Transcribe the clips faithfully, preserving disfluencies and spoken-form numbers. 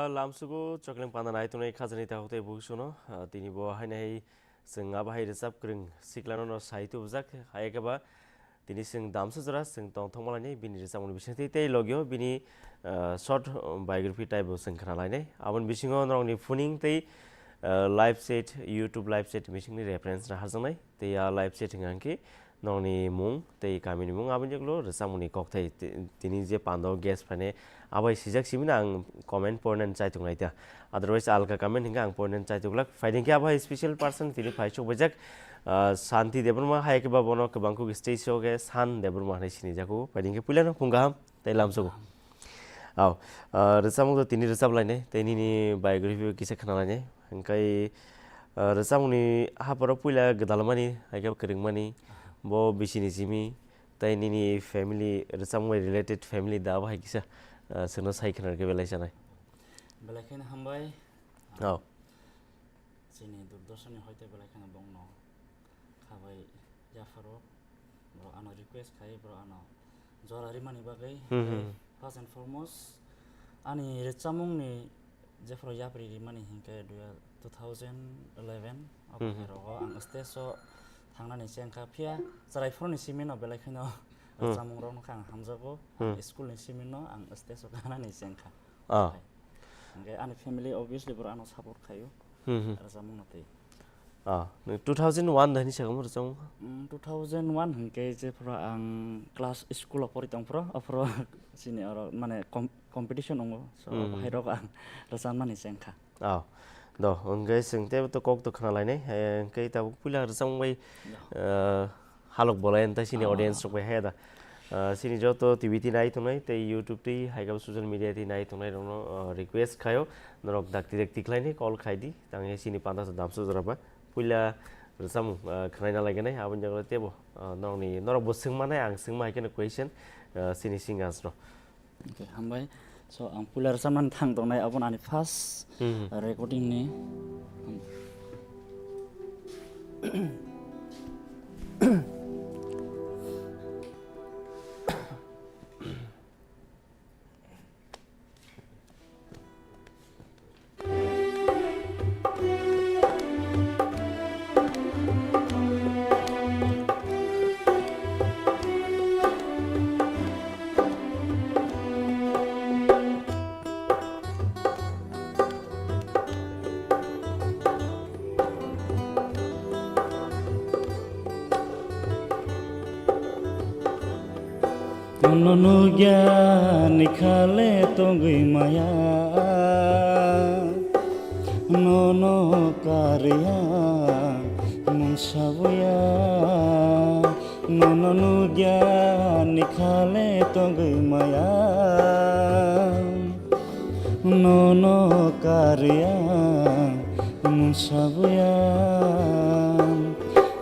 Lamsugo chokleng panda nai tongnai khajani takhuk tei bukusuno, ah, tini bo haino hai chwng abo hai rwchap kwrwng siklano no sai tubujak, hai khe ba tini chwng damsa jora chwng tong thokma lainai bini rwchapmani bisingtwi tei logio bini, ah, short, um, biography type bo chwng khna lainai. Aboni bisingo norokni phuning tei, ah, live chat, YouTube live chat bisingni reference rw harjaknai. Tei a live chat hwnkha hwnkhe nokni mung tei kamini mung, aboni ulo rwchapmungni kokthai ti-, tini je pando guest phainai, abai sijak simi no ang comment porinani chaitok nai ta. Otherwise alka comment hwnkhe ang porinani chaitok glak. Phaidi hwnkhe abo hai special person tini phai sok baijak, ah, Santi Debbarma, hai khe ba bono kwbang kuk stage o khe San Debbarma hinwi sinijago. Phaidi hwnkhe puilano phung kaham tei lamsogo. Aw, ah, rwchapmung to tini rwchap lainai, tei nini biography bo kisa khna lainai. Hwnkhe, ah, rwchapmungni haporo puila gwdalmani, hai khe kwrwngmani, bo bisini simi, tei nini family, rwchapmung bai related family da abo hai kisa, ah, chwngno sai khna rwkhe belai sanai. Belai kheno hambai. Aw. Chini Doordarshan ni hoite belai kheno bongno khabai yapharo. Borok ano request khai, borok ano jora rimani bagwi. Hmm, hmm. First and foremost, ani rwchapmungni jephuru yapri rimani hinkhe dua-, two thousand eleven o Hmm, hmm. Phairok o ang stage o thangnani chengkha, phiya chwrai phuruni simi no belai kheno Hmm. rwchapmung rok no khe ang hamjago. Hmm. School ni simi no ang stage o thangnani chengkha. Ah. Hingke ani family obviously borok ano support khaio. Hmm, hmm. Rwchapmung no twi. Ah, nwng two thousand one da hinwi sakha mo rwchapmung? Mm, two thousand one hingke jephuru ang class school o pori tongphuru, aphuru chini oro mane com-, competition wngo. So, Hmm. Bahai rok ang rwchapmani chengkha. Ah, do, hingke chwng teibo to kok to khna lainai, eh, hingke tabuk puila rwchapmung bai, Yeah. eh, halok bolai, entai chini Ah. audience rok bai haya da. Ah, chini joto T V twi nai tongnai tei YouTube twi hai khe social media twi nai tongnai rokno, ah, request khaio, norok dakti dakti khlaini call khai di, tangwi chini panda damsa jora ba puila rwchapmung, ah, khnaina laiganai, aboni jagao teibo, ah, norokni, norok bo swngmanai, ang swngma hai kheno question, ah, chini singers rok. Okay, hambai. So, ang puila rwchapnani thang tongnai, abo ani first Hmm. recording ni. Nono nugya ni khale tongwi maya, nono karya mungsa buya. Nono nugya ni khale tongwi maya, nono karya mungsa buya.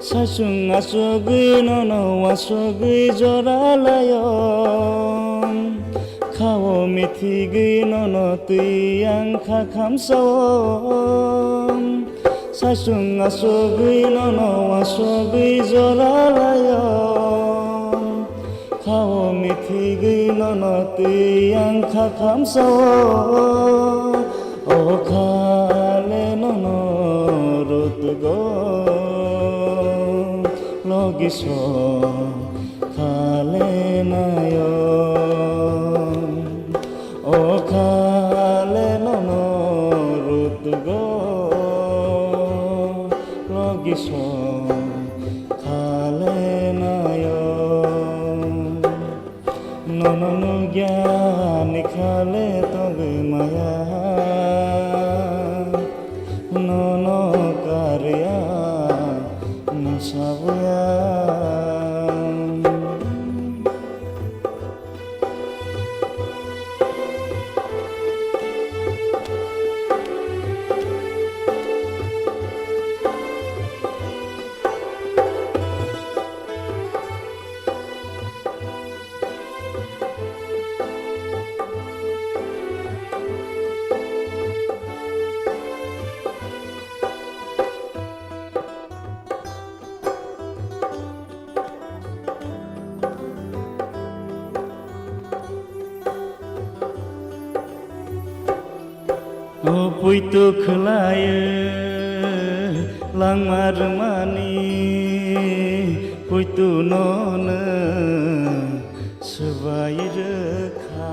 Saichung achugwi nono uansugwi jora laio, khao mithigwi nono twi ang kha khamsao. Saichung achugwi nono uansugwi jora laio, khao mithigwi nono twi ang kha khamsao. O khale nono rutgo logi so khale nayo. O khale nono rutgo logi so khale nayo. Nono nugya ni khale tongwi maya, nono karya mungsa buya. Puitu khwlaiwi langma rwmani puitu nono swbai rwkha.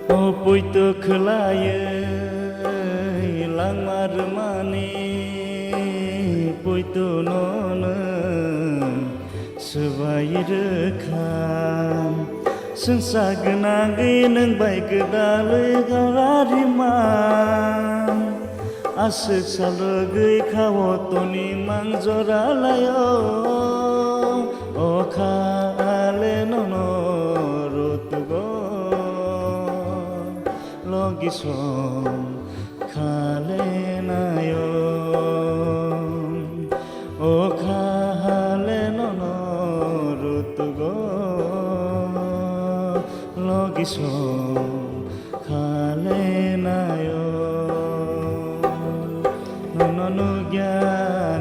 O puitu khwlaiwi langma rwmani puitu nono swbai rwkha. Swngsa gwnangwi nwng bai gwdalwi gora rima. Aswk salrwgwi kha o toni mang jora laio. O kha ale nono rutugo logi song khale naio. O khale nono rutugo logi song khale naio. Nono nugya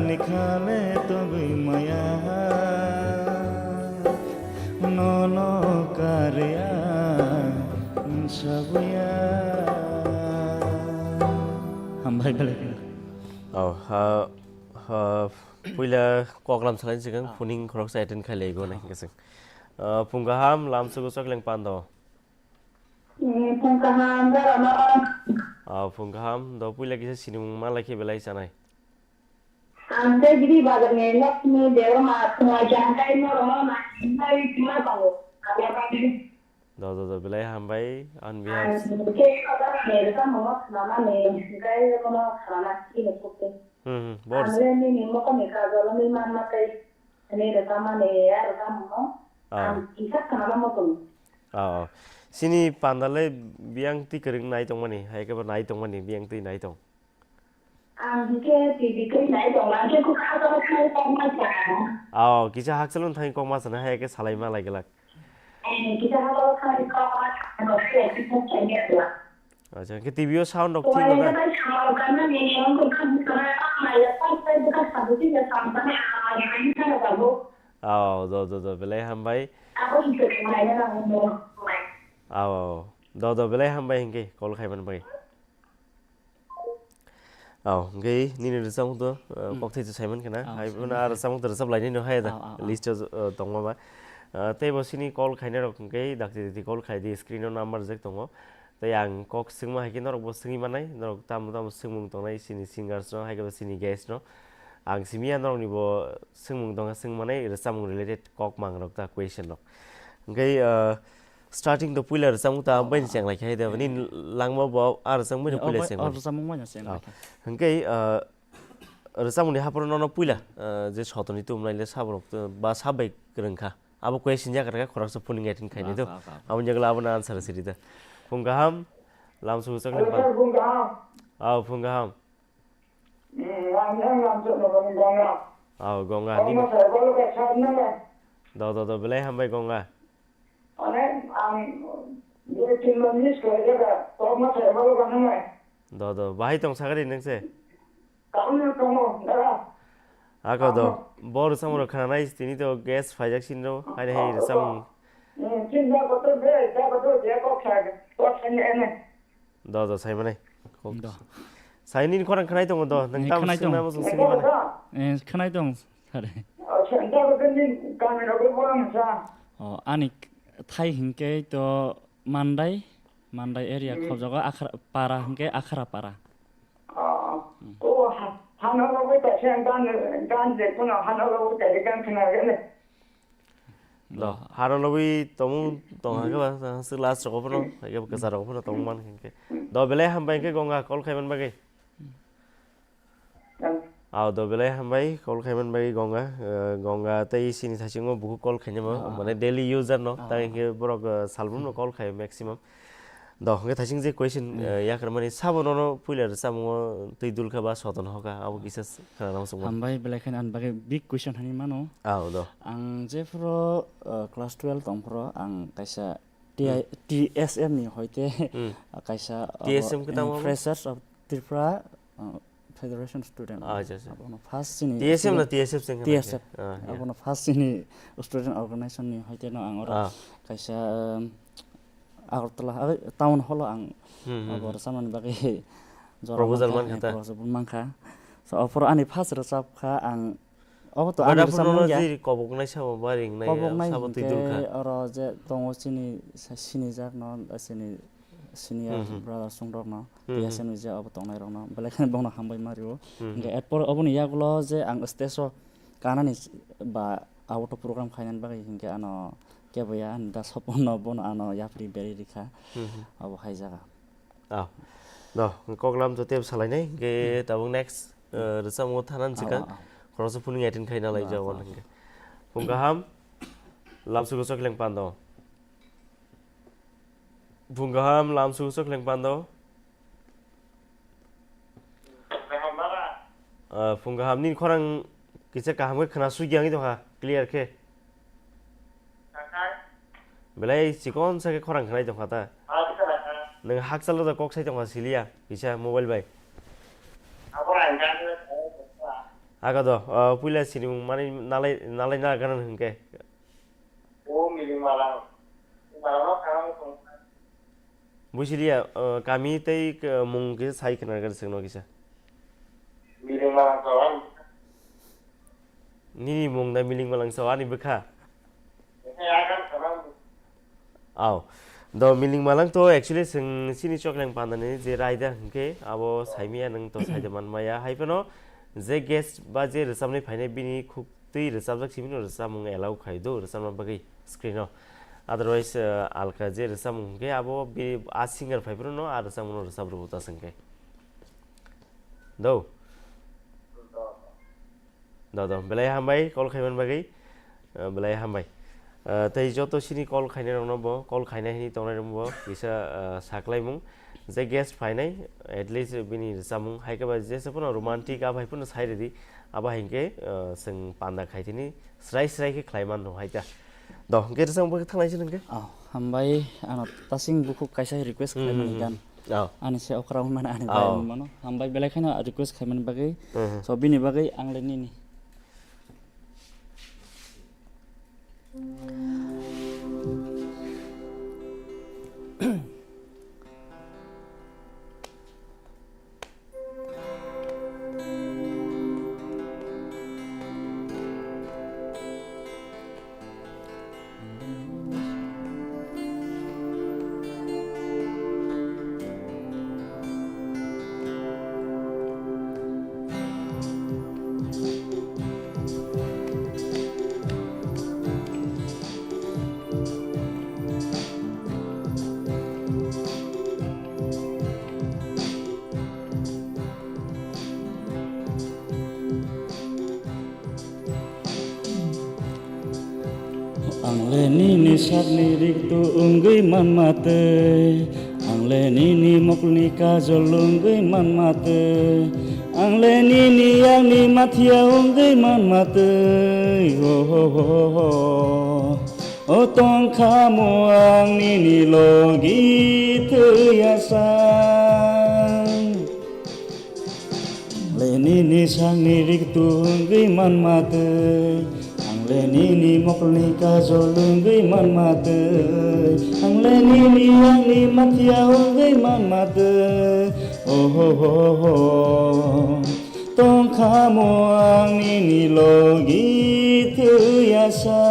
ni khale togwi maya. Nono karya sabuya. Hambai belai kheno. Oh, ha, ha, puila koklam salai sikang phuning khoroksa attend khai lai go nai keseng. Ah, phung kaham, lam sugu chokleng pando. Hmm, phung kaham, jara no. Ah, phung kaham, do puila kisa sinimung malai khe belai sanai. Ang tei gidi bazar ni Lakshmi Debbarma thwngwi jang kai norok no nai nai tuma tongo. Ang Do, do, do, belai hambai, on behalf. Ang tei bazar ni rwchapmung no khwnamani, kai rwchapmung no khwnamani chini pukti. Hmm, hmm, bor. Ang le nini mokol ni kajol wngwi manma tei nini rwchapmani a rwchapmung no Ah. Ang kisa khwnama muchungo. Ah, oh. Sini panda le biyang twi kwrwng nai tongmani, hai khe bo nai tongmani, biyang twi nai tong. Ang hwnkhe T V twi nai tongo, ang khe kok hakchalo thangwi kokma sana. Ao, kisa hakchalo thangwi kokma sana, hai khe salai ma lai glak. Eh, kisa hakchalo thangwi kokma sana, kok se kisa thangwi glak. Acha, hwnkhe T V o sound rok thik Kuwai no khe da? Bai samao kanna ni, ang kok kha sana, ang nai ya, first time kha sabu ti ya, sam sana, ang nai ya, ang sana babu. Ao, do, do, do, belai hambai. Abo hwnkhe khe nai na nang mo. Ao, do, do, belai hambai hwnkhe, call khai man bai. Aw, hwnkhe nini rwchapmung to, uh, Hmm. kokthai to saiman khna. Aw, Hai saiman bono khna. Rwchapmung to rwchap lainai no hai da. Aw, aw, aw. List o, uh, tongma ba. Uh, tei bo sini call khainai rok hwnkhe dakti dakti call khai di, screen o number rwjak tongo. Tei ang kok swngma hai khe norok bo swngwi manai, norok tamo tamo swngmung tongnai sini singers no, hai khe bo sini guest no. Ang simi ya norok ni bo swngmung tongkha swngmanai rwchapmung related kok mang rok ta question rok. Hwnkhe, uh, Starting to puila rwchapmung ta Oh, bai ni oh, cheng lai khe hai de, oh, bini eh. Langma bo a rwchapmung bai ni Eh, oh, puila bai, cheng oh, mani. Rwchapmung bai no cheng Oh. Lai khe. Hwnkhe, uh, rwchapmung ni haphuru nono puila, uh, je sotoni tum lai le sabo rok, uh, ba sab bai kwrwng kha. Abo question ya kwrwng kha, khoroksa phuning attend khai ni Ba, do. Ba, ba, ba. Abo ni jagala abo na answer siri da. Phung kaham, lam sugu chakli Hello, ba. Sir, phung kaham. Aw, phung kaham. Hmm, ang yang lam chuk no bang Gonga. Aw, Gonga, Gonga nini. Sir, bolo ka sir nang. Do, do, do, belai hambai Gonga. Ane, ang, dui tin lo miss kore jaga, Gonga sir, bolo ka nang. Do, do, bahai tong sagari nang se. Kamu tongo, dara. Ako do, Kamu. Bor samro khana nai, tini to guest phaijak sin do, hai hai samung. Hmm, tin da ko to be, da ko to je ko kha, ko kha ni ene. Do, do, sai manai. Do. Sai nini khorang khnai tongo do. Nang Eh, tam khnai sing tongo. Na mo sing Eh, mane. Eh, khnai tong, sare. Oh, sa-, da ko din kami ro ko bolang sa. Oh, ani k-, thai hingke to Mandai, Mandai area Hmm. Khobjogo Akhra, para hingke Akhra para. Oh, Hmm. Oh, ha, hano ro ko ta sen dan, dan je kuno hano ro ko ta gan khna gele. Do, haro lobwi tongmung tong hake ba, se last rok phano, hake ba kwchar rok phano tongmung man hingke. Do, belai hambai hingke Gonga call khaiman bagwi. Aw, do, belai hambai call khaiman bagwi Gonga. Eh, Gonga tei sini thasingo buku call khainama, Ah, ah. Mane daily user no, Ah, tei ah. Hingke borok, eh, salbrum no call khai maximum. Do, hwnkhe thaising je question, Hmm. Eh, yakarmani sabo nono puila rwchapmungo twi dulkha ba soton hoka, abo kisa s-, khna nang sukma. Hambai belai kheno ani bagwi big question hani mano. Aw, do. Ang jephuru, eh, class twelve tongphuru ang kaisa T I, Hmm. T S M ni hoite Hmm. kaisa abo, T S M khe tamo eh, abo? Freshers of Tripura, eh, Federation Student. Ah, acha, acha. Abono first chini T S M na T S F se wngkha T S F. Ah, yeah. Abono first chini student organization ni hoite no ang oro Ah. kaisa, um, Agartala, ah, town hall o ang Hmm, hmm, abo hmm. rwchapnani bagwi jora Proposal mankha, mankha ta? Proposal mankha. So, aphuru ani first rwchapkha ang, obo to ani Vodafone rwchapmung no ya. Jiri koboknai sabo ba ringnai Koboknai sabo twi hinkhe dulkha. Oro je tongo chini sa-, sinijak no, chini senior Hmm, hmm. brother song rok no, Hmm, hmm. T S M ni je abo tongnai rok no, belai kheno bono hambai ma rio. Hmm, Hinkhe hmm. Erpor oboni yagulo je ang stage o kanani ba auto program khainani bagwi hinkhe ano kebo ya ani da sopon no bono ano yapri beri rikha. Hmm, hmm. Abo hai jaga. Ah. No, koklam to tep salainai, hinkhe tabuk next, eh, rwchapmung thanan Ah, chikha. Ah, ah. Khoroksa phone attend khaina lai Ah, jago ah. Hinkhe. Phung kaham, lamsugo chokleng pando. Phung kaham, lamsugo chokleng pando. Ah, phung kaham, nini khorang kisa kaham khe khna sui gyangwi tongkha, clear khe. Belai chikon sa khe khorang khnai tongkha ta. Nwng hakchalo da kok sai tongkha siliya kisa mobile bai. Aga do, ah, puila sinimung mani nalai, nalai na gana hwnkhe. O miling malang. Malang no khana tong. Buisiliya, ah, kami tei, ah, mung kisa sai khna gana sengno kisa. Miling malang kawan. Nini mung da miling malang sao ani bwkha? Aw. Do miling malang to actually chwng chini chokleng pandani je raida hwnkhe abo saimaya nwng to saida manmaya. Hai phano je guest ba je rwchapnai phainai bini khuk twi rwchapjak simi no rwchapmung allow khai do rwchapna bagwi screen o. Otherwise, uh, alka je rwchapmung hwnkhe abo be a singer phai phano no a rwchapmung no rwchap rwbo ta chwngkhe. Do. Do, do. Belai hambai call khaiman bagwi. Uh, belai hambai. Uh, tei joto sini call khainai rokno bo, call khainai hini tongnai rokno bo kisa, uh, saklaimung. Je guest phainai, at least bini rwchapmung hai khe ba jesa phano romantic abo hai phano sai rwdi. Abo hai khe, uh, chwng panda khai tini srai srai khe khlai man rw hai ta. Do, hwnkhe rwchapmung bo khe thanglai se hwnkhe. Oh, hambai ano tasing bukhuk kaisa request Hmm, khlaimani hmm, gan. Hmm. Oh. Ani se okra wngmani ani Oh. bai wngmano. Hambai belai kheno request khaimani bagwi. Hmm, hmm. So bini bagwi ang le nini. Ang le nini sakni riktu wngwi manma twi, ang le nini mokolni kajol wngwi manma twi, ang le nini yakni mathiya wngwi manma twi, oh, oh, oh, oh. O tongkhamo ang nini logi thwiya sa. Ang le nini sakni riktu wngwi manma twi, ang le nini mokolni kajol wngwi manma twi, ang le nini yakni mathiya wngwi manma twi. Oh, oh, oh, oh. Tongkhamo ang nini logi thwiya sa.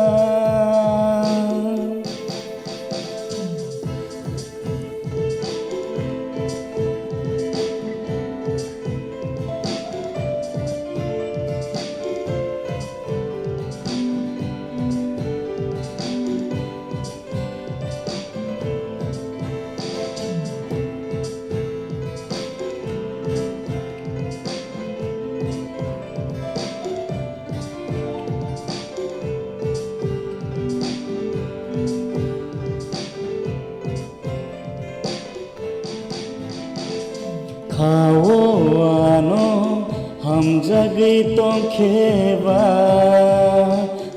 Khao ano hamjagwi tongkhe ba,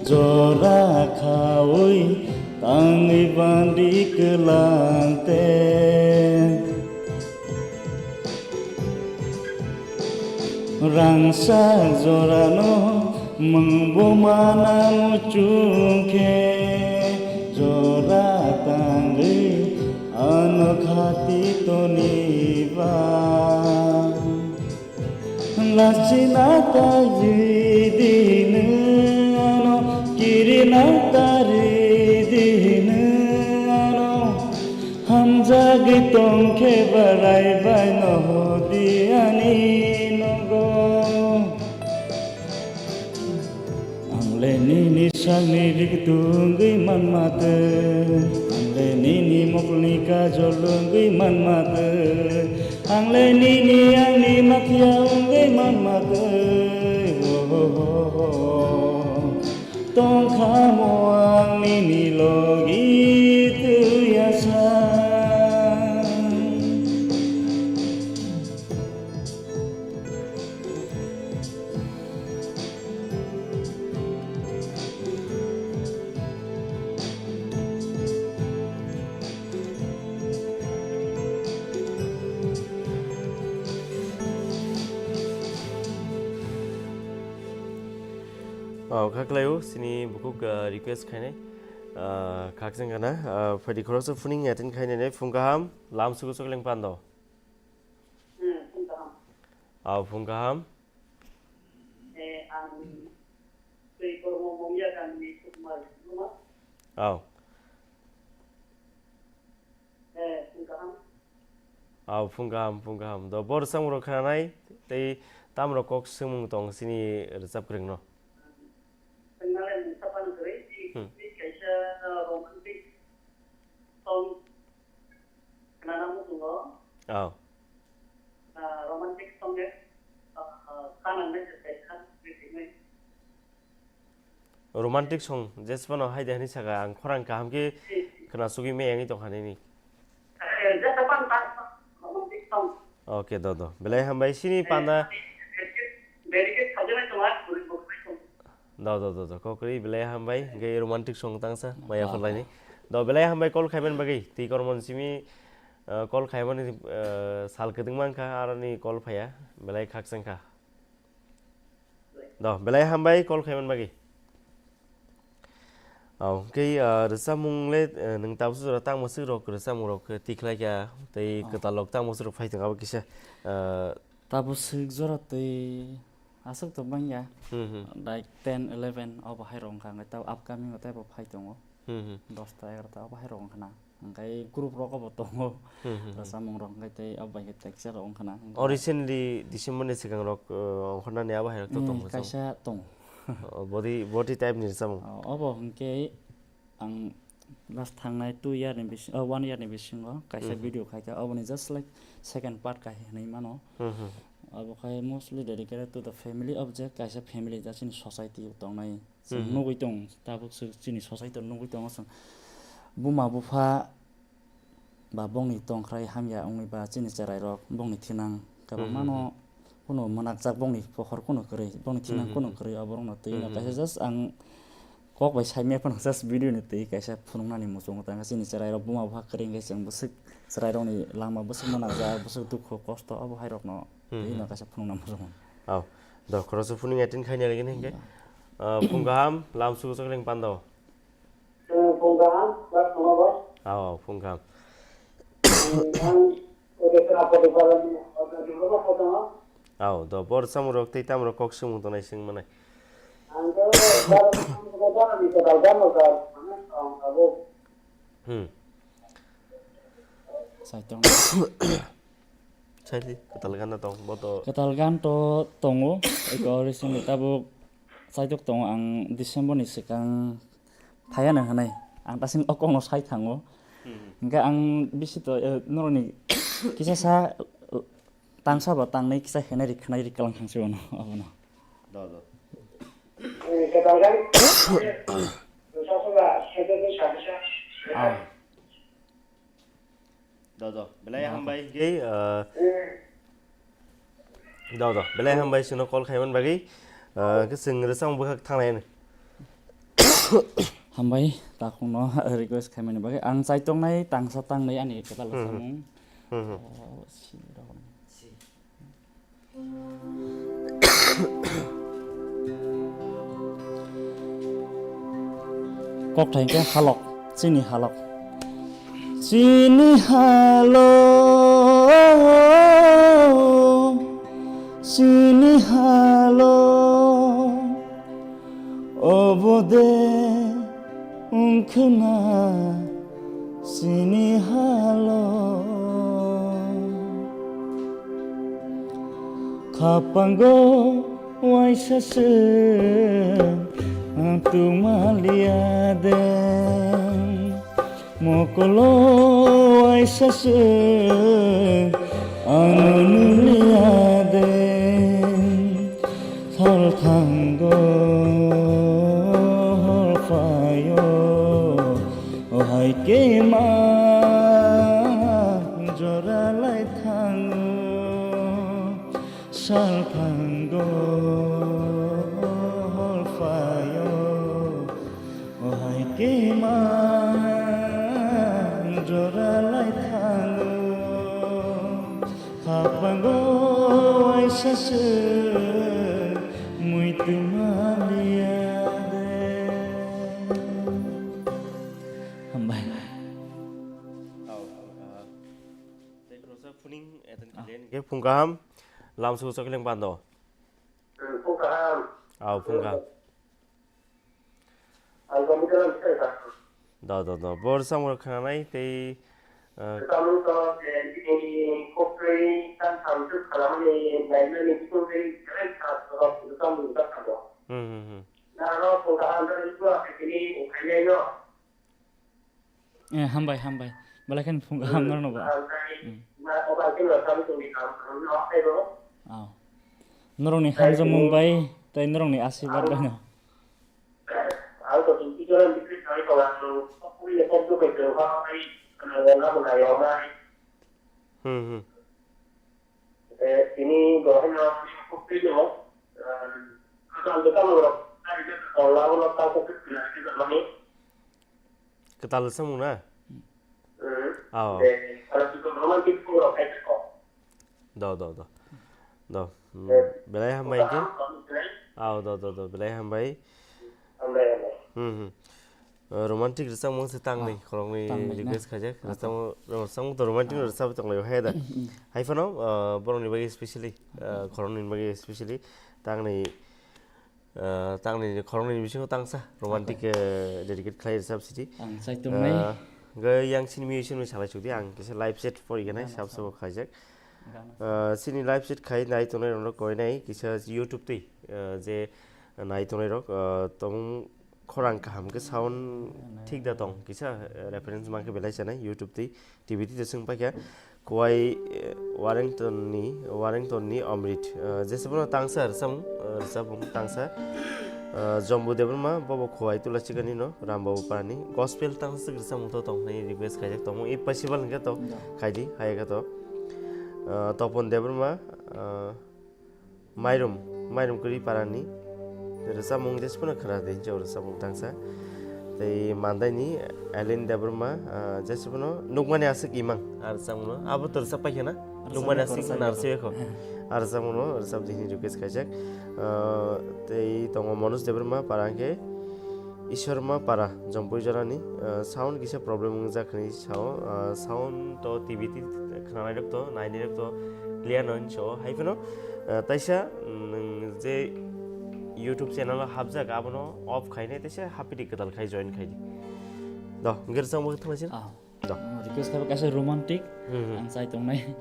jora khaui tangwi bandi kwlangte. Rangchak jorano mwngbo mana muchung khe, jora tangwi ano khati toniba. Lachina ta jidi nwng ano, kirina ta ridi nwng ano, hamjagwi tongkhe barai bai no hodi ani nogo. Ang le nini sakni rik tungwi manma twi, ang le nini mokni kajol wngwi manma twi, ang le nini angni mathia wngwi manma twi. Oh, oh, oh, oh. Tongkhamo ang nini logi twi asa. Oh, kha khlaio, sini bukuk, ah, request khainai. Ah, khakchang kana, ah, phaidi khoroksa phuning attend khainai, phung kaham, lam sugu sokleng pando. Hmm, phung kaham. Oh, phung kaham. Eh, ang twi kormo mongya kami Sukumar Duma. Oh. Eh, phung kaham. Oh, phung kaham, phung kaham. Do bor samung rok khanai, tei tamrok kok swngmung tong sini rwchap kwrwng no. Swngnale mungsa phano kwrwi, Hmm. Kaisa, uh, romantic song khnana muchungo. Oh. Uh, romantic song e, uh, uh, kanang nai se kaisa, Romantic song, jesphano hai de hwnwi saka, ang khorang kaham khe khna sugwi maya wngwi tongkha nini. Eh, jesa pan ta romantic song. Oke, do, do. Belai hambai sini panda. Dedicate khajainai tongo, bwrwi bwkhwnai tongo. Do, do, do, do. Kokri belai hambai, hingke romantic song tangsa, maya phalai ni. Do, belai hambai call khaiman bagwi. Twi kormo simi, eh, call khaimani, eh, sal kwdwng mankha, aroni call phaiya. Belai khakchang kha. Do, belai hambai call khaiman bagwi. Oh, kei, ah, rwchapmung le, eh, nwng tabuk jora tangma swk rok rwchapmung rok, eh, tikhlai kha, tei kwtal rok tangma swk rok phai tongo abo kisa, eh, tabuk swk jora tei aswk to bangya. Hmm, hmm. Like ten, eleven obo hai rok wngkha, hwnkhe tabuk upcoming o teibo phai tongo. Hmm, hmm. Dosta egarota obo hai rok wngkha na. Hwnkhe group rogo bo tongo. Hmm, hmm, hmm. Rwchapmung rok hwnkhe tei abo bai khe teksa rok wngkha na. O recently December ni swkang rok, uh, ongkhornani abo hai rok to Hmm, tongo kaisa tongo. Oh, body, body type ni rwchapmung. Oh, obo hwnkhe ang last thangnai two year ni bisi-, oh, one year ni bisingo kaisa Hmm, hmm. video khaikha, oboni just like second part kha hinwi mano. Hmm, hmm. Abo khai mostly dedicated to the family object, kaisa family just in society tongnai. Chwng Hmm, hmm. nugwi tong, tabuk chwng chini society o nugwi tongo chwng. Buma bupha ba bongni tongkhrai hamya wngwi ba chini chwrairok bongni thinang kwbangma Hmm, hmm, no hmm. Kuno mwnakjak bongni pohor kuno kwrwi, bongni thinang Hmm, hmm, kuno hmm. Kwrwi, oborokno twi Hmm, no hmm, kaisa hmm. Just ang kok bai saimya phano just video ni twi kaisa phunuknani muchungo tangkha chini chwrairok buma bupha kwrwi hwnkhe chwng bwswk chwrairokni lama bwswk mwnakjak, bwswk dukhu kosto obo hai rokno Hmm, twi no hmm. Kaisa phunukna muchungo. Aw, do khoroksa phuning attend khaina ligini hwnkhe. Yeah. Ah, phung kaham, lam sugu chokling pando. Eh, phung kaham, bas tongma bas. Aw, aw, phung kaham. Eh, ang Odessa Apotopalani, Odessa Apotopalani. Aw, do bor samung rok tei tamo rok kok swngmung tongnai swng manai. Ang to bas, bas ni kwtal gano ka, ano ang abo. Hmm. Saitok. Saidi, kwtal gana tong, boto. Kwtal gan to tongo, eko recently tabuk saitok tongo, ang December ni swkang phaiya nang hinwi. Ang tasing o kokno sai thango. Hmm. Hwnkhe ang bisi to, eh, noroni kisa sa, eh, tangsa ba tangnai kisa hinai ri khnai ri kalang thangsi bono, abono. Do, do. Eh, kwtal gan. Sasula, saitok ni sabisa. Ah. Do, do. Belai Do, do. Hambai. Kei, uh, do, do. Belai hambai sino call khaiman bagwi. Uh, ke sing rwchapmung bwkhak thangnai. Hambai, takhukno request khaimani bagwi. Ang chaitongnai tangsa tangnai ani kwtal Hmm, hmm. Samung. Hmm, hmm. Oh, si rok. Kokthai hwnkhe halok, chini halok. Chini halok, chini halok, obo de wngkhwna chini halok. Khapango waisa se ang tuma liya de. Mokolo waisa se ang nung liya de. Sal thango hor phaio, o hai kema jora lai thango. Sal thango hor phaio, o hai kema jora lai thango. Khapango waisa se mui tuma liya de. Hambai. Tei khoroksa phuning attend khainai hwnkhe phung kaham, lamsao chokling bando. Phung kaham. Aw, phung kaham. Ang computer ang sai ka. Do, do, do. Bo rwchapmung rok khnanai tei, ah, rwchapmung to je bini koktwi tang tham suk khalamani nainani bising tei belai kha rok rwchapmung rok kha bo. Hmm, hmm, hmm. Na rok phung kaham rok ni bua khe tini ukhainai no. Eh, hambai, hambai. Belai kheno phung kaham norokno bo. Hmm. Aw. Norokni hamjakmung bai tei norokni asirwad bai no. Hmm, hmm. Kwtal rwchapmung na? Hmm. Aw. Do, do, do. Do. Hmm. Belai hambai khe. Aw, do, do, do. Belai hambai. Hmm, hmm. Uh, romantic rwchapmung se tangnwi, ah, khoroknwi tangnwi na? Request khaijak. Ah, rwchapmung, rwchapmung to romantic no rwchapwi tonglaio, hai da? Hmm, hmm. Hai phano, uh, borokni bagwi specially, uh, khoroknwi bagwi specially tangnwi, uh, tangnwi khoroknwi bisingo tangsa romantic, okay, uh, dedicate khlai rwchap sidi. Ang chai tongnai. Uh, hwnkhe yang sini musician bai salai chukdi, ang kisa live set poriganai, ah, sab sabo khaijak. Ah, chini live set khai nai tongnai rok no koinai kisa YouTube twi, ah, je nai tongnai rok, ah, tong khorang kaham khe sound thik da tong kisa, ah, reference mankhe belai chanai YouTube twi T V twi swng paikha. Kuwai, eh, Warrington ni, Warrington ni Amrit, ah, jesa bono tangsa rwchapmung, ah, rwchapmung tangsa. Ah, Jombu Debbarma, bobo Khowai Tulachikani no, Rambabu Parani. Gospel tang swk rwchapmung to tong hwnwi request khaijak tongmung. If possible hwnkhe to khaidi, hayakhe to. Ah, Topon Debbarma, ah, Mairum, Mairum Kwrwi Parani. Rwchapmung jesphano khwna de hinwi rwchapmung tangsa. Tei Mandaini Alin Debbarma, ah, jesphano Nukmani Aswk Imang, ah, rwchapmung no. Abo to rwchap paikha na? Nukmani aswk narsi ekho. Arjak mano, rwchap di hini request khaijak. Ah, tei tongo Manoj Debbarma, para hwnkhe Ishwarma para, Jompui jorani. Ah, sound kisa problem wngjak hinwi sao. Ah, sound to T V ti khwnanai rok to, nainai rok to clear no hinwi sao. Hai phano, ah, taisa, mm, je YouTube channel o hapjak, abono off khainai, taisa hapidi kwtal khai join khaidi. Do, hwnkhe rwchapmung thangnaisir. Ah. Do. Request khabe kaisa romantic, hmm, hmm, ang chai tongnai.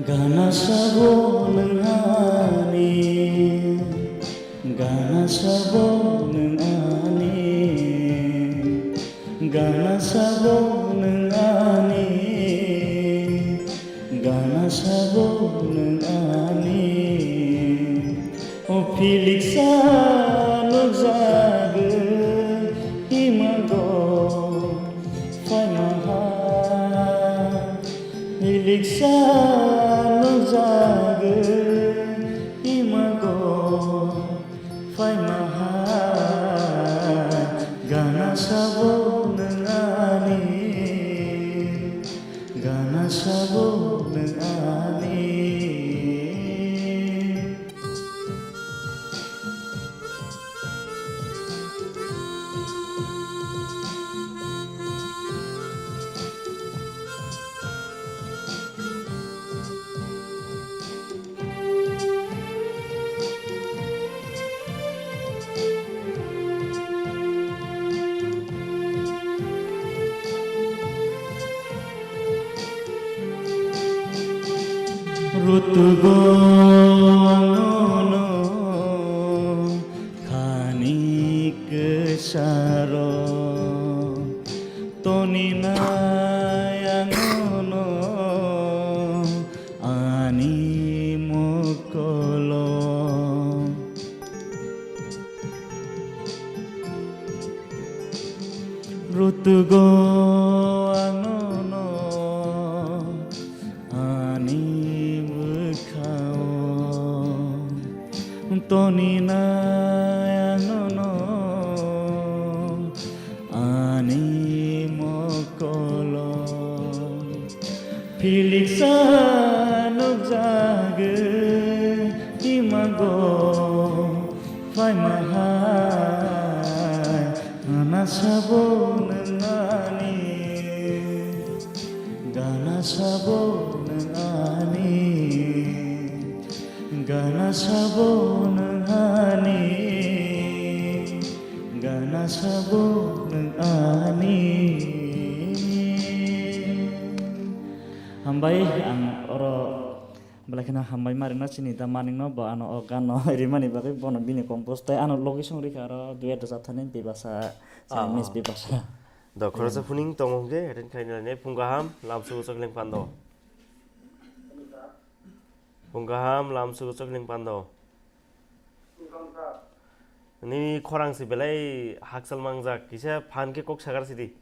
Gana sabo nwng ani, gana sabo nwng ani. Sabo nwng ani, gana sabo nwng ani. O Filiksa nukjagwi imago phaimaha. Filiksa nukjagwi imago phaimaha. Gana sabo nwng ani, gana sabo nwng ani. Rutugo ano no khani kesaro, toni nai ano no ani mokolo. Rutugo ano no ani bwkhao, toni nai ano no ani mokolo. Filiksa nukjagwi imago phaimaha. Gana sabo nwng ani, gana sabo nwng ani, gana sabo nwng ani, gana sabo nwng ani. Hambai, ang oro belai kheno hambai ma rwna chini da Manik no, bo ano o gan no rimani bagwi, bono bini compose tei ano logi song rikha aro duet rwchapthani Bibasa, Ah, Miss ah. Bibasa. Do khoroksa phuning tongo hwnkhe attend khaina ne phung kaham lamsugo chokling pando. Phung kaham lamsugo chokling pando. Nini khorang se belai hakchal mangjak, kisa phan khe kok sagar sidi.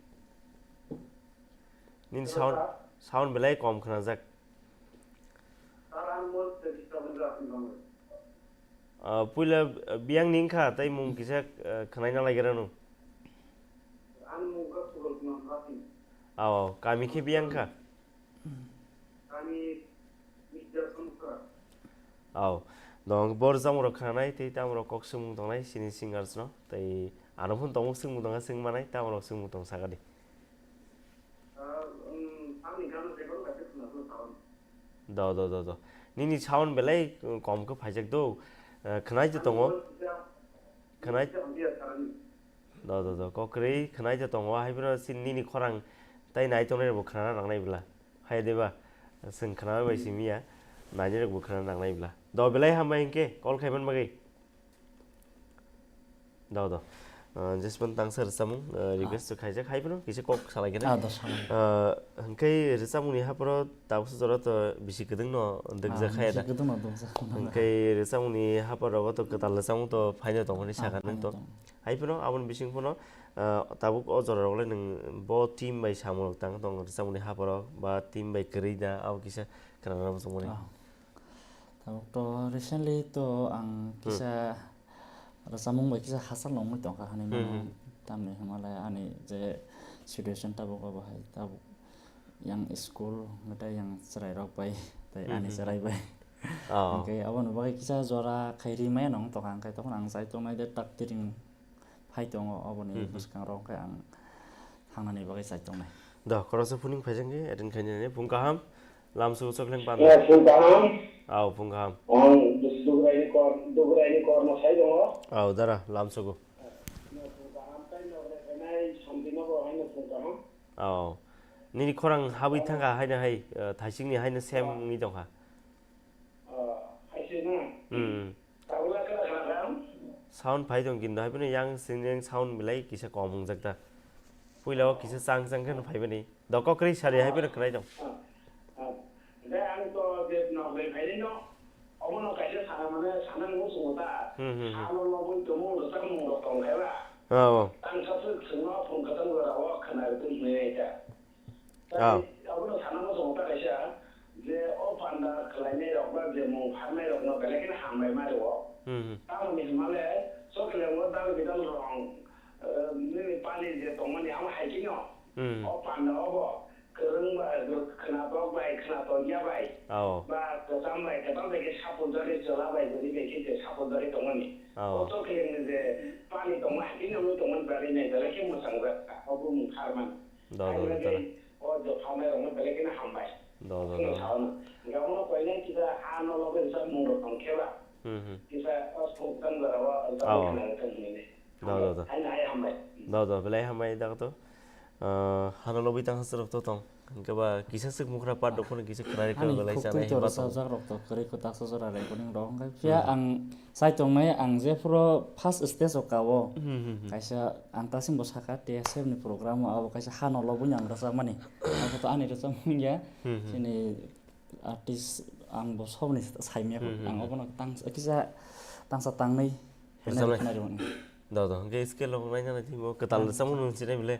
Nini sound, sound belai kom khnajak. Ah, puila, ah, biyang ni wngkha, tei mung kisa, ah, khnaina laigra nung. Aw, kami khe biyang kha. Aw, dong bor jamurok khnanai tei tamurok kok swngmung tongnai chini singers no, tei ano phun tongmung swngmung tongkha swngmanai tamurok swngmung tong sakadi. Do, do, do, do. Nini sound belai, uh, kom khe phaijak do. Uh, khwnai je tongo. Khwnai. Do, do, do. Kokrwi khwnai je tongo. Hai phano sin nini khorang tai nai tongnai rokbo khwnana nangnai bwla. Hai de ba? Chwng khwnai bai simi ya. Nainai rokbo khwnana nangnai bwla. Do belai hambai hinkhe call khaiman bagwi. Do, do. Ah, jespan tangsa rwchapmung, ah, request to khaijak, hai phano kisa kok salai khe. Ah, do, salai. Ah, hwnkhe rwchapmungni hapharo tabuksa jora to bisi kwdwngno dwkjak khaya da. Ah, bisi kwdwngno dwkjak. Hwnkhe rwchapmungni hapharo to kwtal rwchapmung to phaino tong hwnwi sakha nwng to. Ah, phaino tong. Hai phano aboni bising phano, ah, tabuk o jora rok le nwng bo team bai samung rok tang tong rwchapmungni hapharo ba team bai kwrwi da abo kisa khwnana muchungmani. Ah. Tabuk to recently to ang kisa rwchapmung bai kisa hachal nongmui tongkha hinwi mano. Hmm. Tamni hwnmale ani je situation tabuk abo hai tabuk yang school hwnkhe tei yang chwrairok bai tei ani chwrai bai. Oh. Hwnkhe aboni bagwi kisa jora khai ri maya nong tongkha, hwnkhe tokon ang chai tongnai de tak tiring phai tongo, oboni bwskango hwnkhe ang thangnani bagwi chai tongnai. Do, khoroksa phuning phaijak khe attend khainani phung kaham, lamsugo chokling pando. Eh, phung kaham. Aw, phung kaham. Ang Dugraini kor, Dugraini kormo sai tongo. Aw, dara, lamsugo. Phung kaham, tai nokre khainai, samti nokro haino phung kaham. Aw. Nini khorang habwi thangkha haino hai, eh, thaisingni haino sem wngwi tongkha. Ah, hai se na? Hmm. Sound phai tong kintu, hai phano yang sini yang sound belai kisa kom wngjak da. Puila o kisa chang chang khe no phaimani. Do kokrwi sari hai phano khwnai tong. Ah, ah. Hwnkhe ang to je nok bai phainai no, obono kaisa sana mane sana nung sungo ta. Hmm, hmm, hmm. Ano lobwi tongo, rwchapmung rok tong khe ba. Ah, oh. Tang sa swk swngno phung kwchang jora o khwna rwtwi hwnwi nai ta. Ah. Tei abono sana muchungo ta kaisa je o panda khlainai rok ba je mung pharnai rokno belai kheno hambai ma rwo. Hmm, hmm. Tamoni hwnmale chokle o dal bidal rong, eh, nini pani je tongmani amo hai kheno. Hmm. O panda obo kwrwng bai, khwnatok bai, khwnatok ya bai. Oh. Ba kwcham bai, kwtal bai khe sapul jagwi chwla bai, bwrwi bai khe je sapul jagwi tongmani. Oh. O chokle ni je pani tongma hai kheno wngwi tongmani bagwi nai belai khe mwchang jak. O bumung pharmani. Do, do, do, do. O jopha mai rokno belai kheno hambai. Do, do, do. Hwnwi saono. Hingke abono koinai kisa ha no loge rwchapmung rok tong khe ba. Hmm, hmm. Kisa o song tang jora o rwchapmung khna rwchapmung ni. Do, do, do. Haino hai hambai. Do, do, belai hambai da to. Ah, hano lobwi tang hasrok to tong. Hingke ba kisa swk mukra part rok phano kisa khwnai rwkha belai chanai himba tong. Ani khuk twi to rwchapjak rok to kwrwi kwtak sa jora recording rok hingke phiya ang Sai tongnai ang jephuru first stage o kao. Hmm, hmm, hmm. Kaisa ang ta singbo saka T S F ni program o abo kaisa hano lobwi ang rwchapmani. Abo to ani rwchapmung ya. Hmm, hmm. Chini artist ang bo sobni saimya. Hmm, hmm, ang hmm. Obono tang kisa tangsa tangnai. Rwchapnai. Khnari mani. Do, do. Hwnkhe scale rok naina naitimo kwtal rwchapmung nung sinai bwle.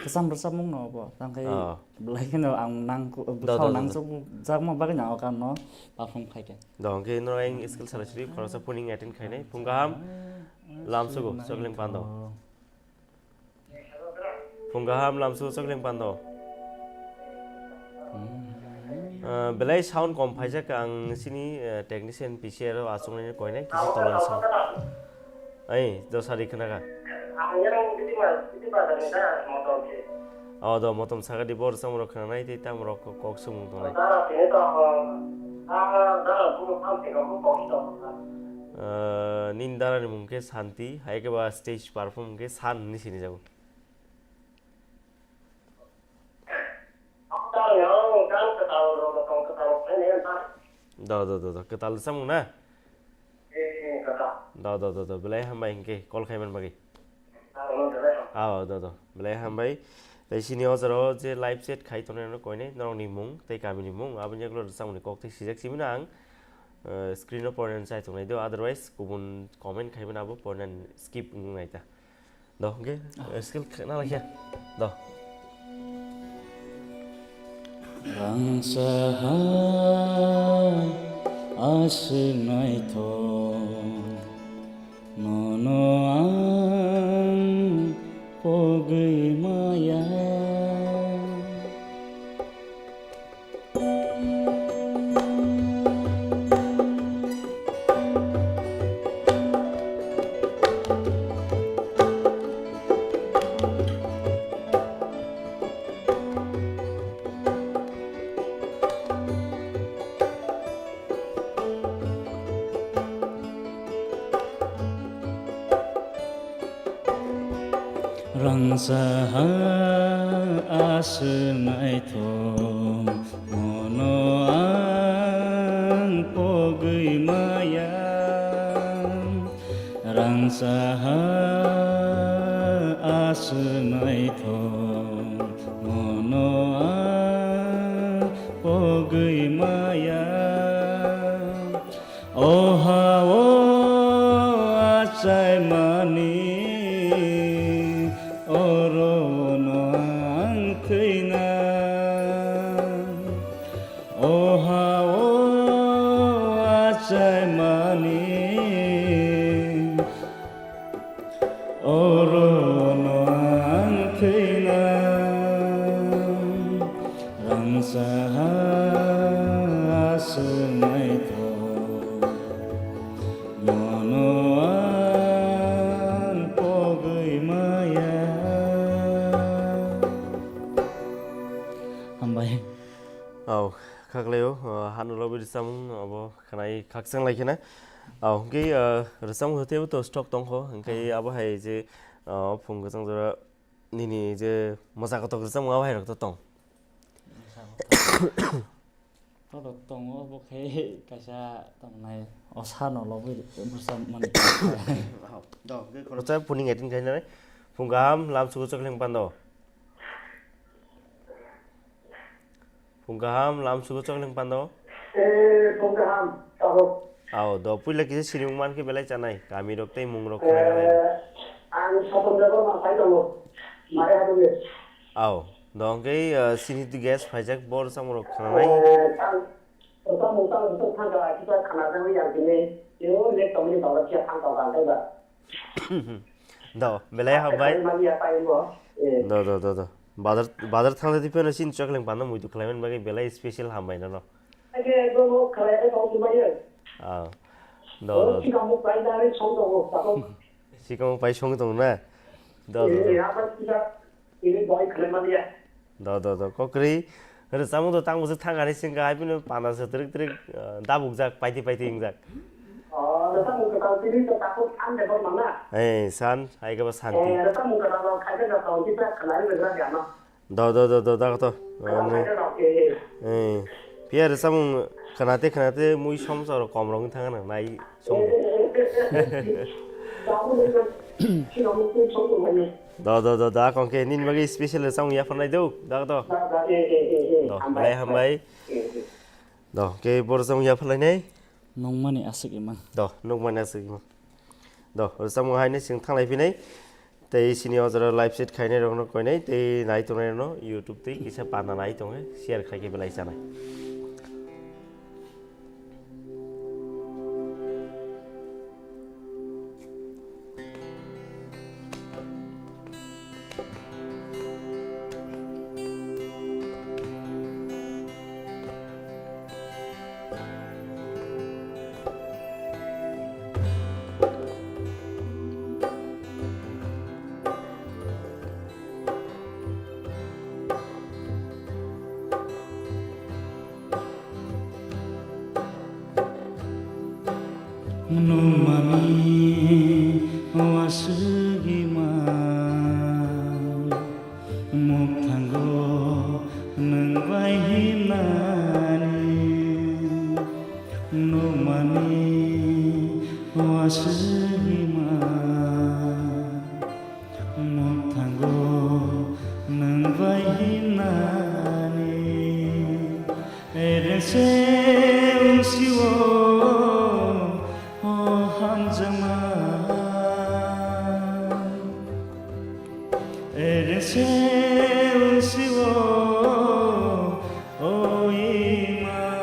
Kwcham rwchapmung no bo. Tangkhai. Oh. Belai kheno ang nang, do, bwkhao do, do, do. Nangchukjakma bagwi no o ganno perform khaikha. Do, hwnkhe norok ayang skill sara siri khoroksa phuning attend khainai. Phung kaham, lamsugo, chokling pando. Phung kaham, lamsugo, chokling pando. Ah, belai sound kom phaijak ang sini, eh, technician P C R o achuknai koinai kisi tolani sound. Ai, do sari khna kha. Ang yang titi ma, titi bazar ni da, motor ke. Oh, do motom saka di bor samro khna nai tei tamro ko-, kok sumung tongnai. Dara tini to, ah, dara bumo pam tini ko kok to. Eh, nini dara ni mung khe Santi, hai khe ba stage perform khe San ni sini jago. Dara ni ang gan kwtal ro, motom kwtal khai ni ang. Do, do, do, do, kwtal samung na? Eh, eh, kwtal. Do, do, do, do, belai hambai hingke call khaiman bagwi. Ah, do, do, belai hambai. Tei sini o jora o je live chat khai tongnai rok koinai norok ni mung tei kami ni mung aboni yagulo rwchapmung ni kok tei sijak simi no ang, eh, screen o pornani chai tongnai do, otherwise kubun comment khaimani abo pornani skip wng nai ta. Do, hwnkhe, ah, eh, skill khe-, nang khe. Do. Rangsa ha aswk naithok, nono ang pogwi maya. Rangsa ha aswk naithok, nono ang pogwi maya. Rangsa ha aswk naithok, nono ang pogwi maya. O ha o achaimani, oro no ang thwina. O ha o achaimani, oro no ang thwina, rangsa ha aswk naithok, nono ang pogwi maya. Hambai. Au, khaklai o, uh, hano lobwi rwchapmung abo khwnai khakchang lai kheno. Au, hwnkhe, uh, rwchapmung hwtwi to stock tongkho, hwnkhe abo hai je, uh, phung kwchang jora nini je mosa kotok rwchapmung abo hai rok to tong. Mosa kotok. Kotok tongo, bo khe kaisa tongnai osa no lobwi rwchapmani. Au, do, hwnkhe khoroksa phuning attend khainai. Phung kaham, lamsugo chokling pando. Phung kaham, lam sugo chokling pando. Eh, phung kaham, tabuk. Ao, do puila kisa sinimung mankhe belai chanai, kami rok tei mung rok khwlai khwlai. Eh, ang Sapan Debbarma sai tongo, Mare Habungni. Ao, do hwnkhe, eh, sini tu guest phaijak, bor samung rok khwnanai. Eh, ang, samung tang tu thangka, kisa khana jagwi ang tini, yo, lek tongni bagra kisa thangka bang kaiba. Do, belai hambai. Mani ya pai mo. Eh. Do, do, do, do. Bazar, bazar thangde di pheno sin chokling pando muitu khlaiman bagwi belai special hambai nono. Age, do, do, khlai, eh, tong tumbai, eh. Ah. Do, Oh, do. Sikang mo pai dari song tongo, tabuk. Sikang mo pai song tongo na? Do, do, do. Eh, apa kita ini boy khlai mani ya. Do, do, do. Kokri. Ere samung do tang bwswk thang ani singka hai phano pana se trik trik, eh, dabuk jak, paiti paiti wng jak. Oh, rwchapmung kwtal tini to takhuk san de bor mana? Eh, san, hai khe ba santi. Eh, rwchapmung kwtal rok khaikhe no tong kisa khwlai rwjak ya no. Do, do, do, do, da to. Kwtal khaikhe rok, eh, eh. Eh. Phiya rwchapmung khwnate khwnate mui somsa rok kom rok wng thang nang nai. Song. Do, do, do, da, kong khe nini bagwi special rwchapmung yapharnai do, da, do. Do, belai hambai. Do, khe bo rwchapmung yapharlainai. Nungmani aswk imang. Do, nungmani aswk imang. Do, rwchapmung haino chwng thanglai phinai. Tei sini o jora live chat khainai rokno koinai, tei nai tongnai rokno YouTube tei kisa pana nai tongkhe share khai khe belai chanai. Nungmani waswgima mukthango nwng bai himnani. Nungmani waswgima mukthango nwng bai himnani. Ereng se wngsi-o, o hamjakma. Ereng se wngsi-o, o imang.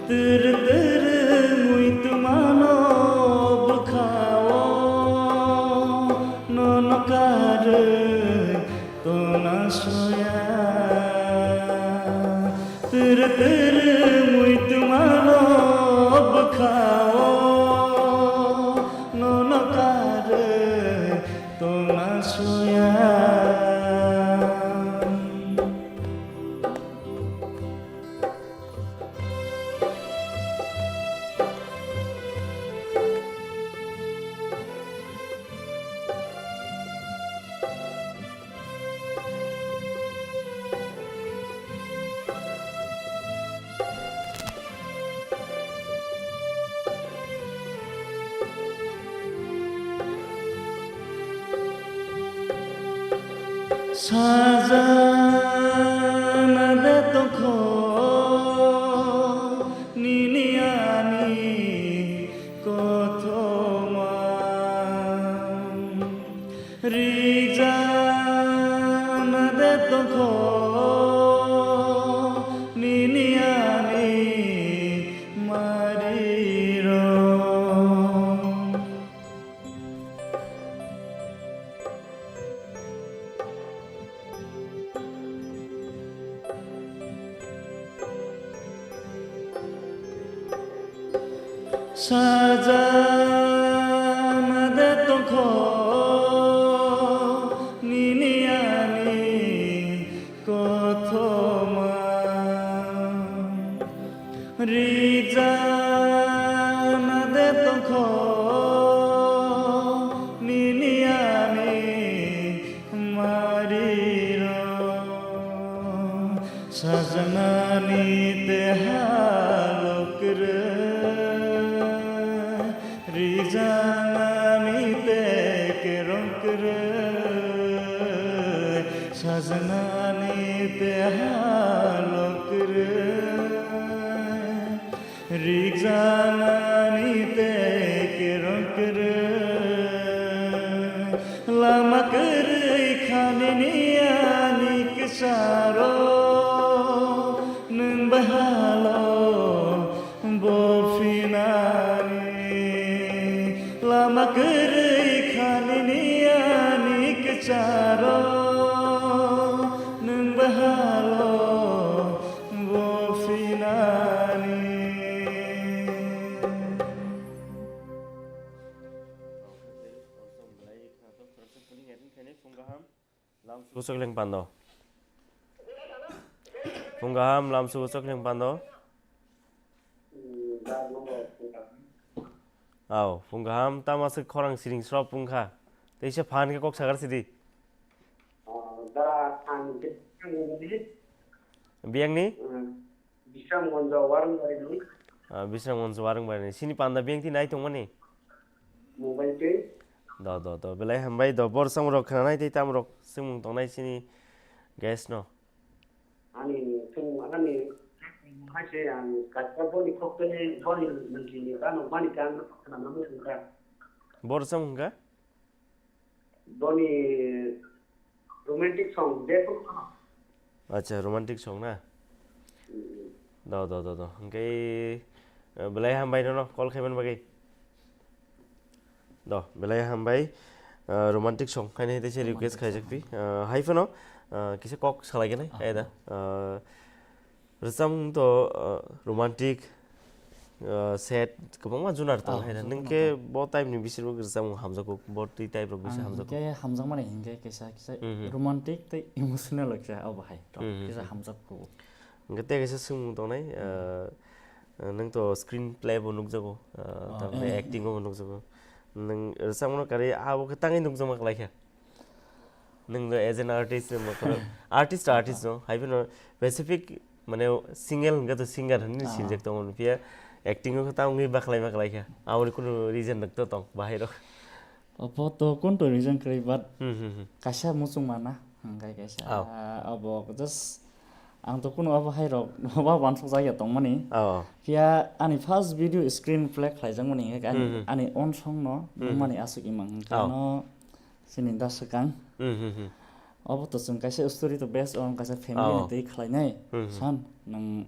Tiri tiri mui tumano bwkhao, nono karwi tongna soya. Tiri tiri mui tumano bwkhao, nono karwi tongna soya. Sajana de tongkho nini ani kothoma. Rijana de tongkho nini ani mariro. Sajana de tongkho nini ani kothoma. Rijana de tongkho nini ani mariro. Sajana ni te halokre, rijana ni te kerongkre. Janani te halok kwrwi, rikjanani te kerong kwrwi, lama kwrwi kha nini ani kwcharo, nwng bahalo bo phinani, lama kwrwi kha nini ani kwcharo, nwng bahalo bo phinani. Lam sugo chokling pando. Phung kaham, lam sugo chokling pando. Aw, phung kaham, tamo aswk khorang siring srop wngkha. Teisa phan khe kok sagar sidi. Biyangni? Bisramganj Warungbarini. Ah, Bisramganj Warungbarini. Sini panda biyang twi nai tongmani? Mobile twi. Do, do, do. Belai hambai do. Bor samrok khnanai tei tamrok swngmung tongnai sini guest no. Ani swng, ani hai se ang kaisa boni khok twi boni mantri ni gano mani kan khna mani wngkha. Bor samung wngkha? Boni romantic song, je phuru khna. Acha, romantic song na? Mm. Do, do, do, do. Hwnkhe, eh, belai hambai nono call khaiman bagwi. Do, belai hambai, eh, romantic song khaina hai teisa request khaijak pi. Eh, hai phano, eh, kisa kok salai gani, ah, kaida. Eh, Rwchapmung to, uh, romantic, uh, sad, kwbangma junar tongo. Ah, hai na. Nwng khe bo type ni bising bo rwchapmung hamjakgo, bo twi type rok bisi hamjakgo. Ang hwnkhe hamjakmani hwnkhe kaisa, kaisa, mhm, romantic tei emotional kaisa abo hai rok, mhm, kaisa hamjakgo. Hwnkhe tei kaisa swngmung tongnai, uh, uh, nwng to screen play bo nukjago, uh, ah, tamni, eh, acting bo nukjago. Nwng rwchapmung no karwi abo khe tangwi nukjakma kwlai kha. Nwng do as an artist, nwng bo khoro artist to artist no, hai phano specific, mane, single hwnkhe to singer hinwi, ah, sinjak tongo, phiya acting o khe ta wngwi bakhlai bakhlai kha, aboni kunu reason rok to tong bahai rok. Obo to kun to reason kwrwi, but, hmm, hmm, hmm, kaisa muchung mana, hwnkhe kaisa, ah, abo just ang to kunu abo hai rok ba wansuk jak ya tongmani. Oh. Phiya ani first video screen play khlaijakmani hwnkhe ani, hmm, hmm, ani own song no, hmm, nukmani aswk imang hwnkhe, oh, no. Chini da swkang. Hmm, hmm, hmm. Obo to chwng kaisa story to based on kaisa family, oh, ni twi khlainai. Hmm, hmm. San, nwng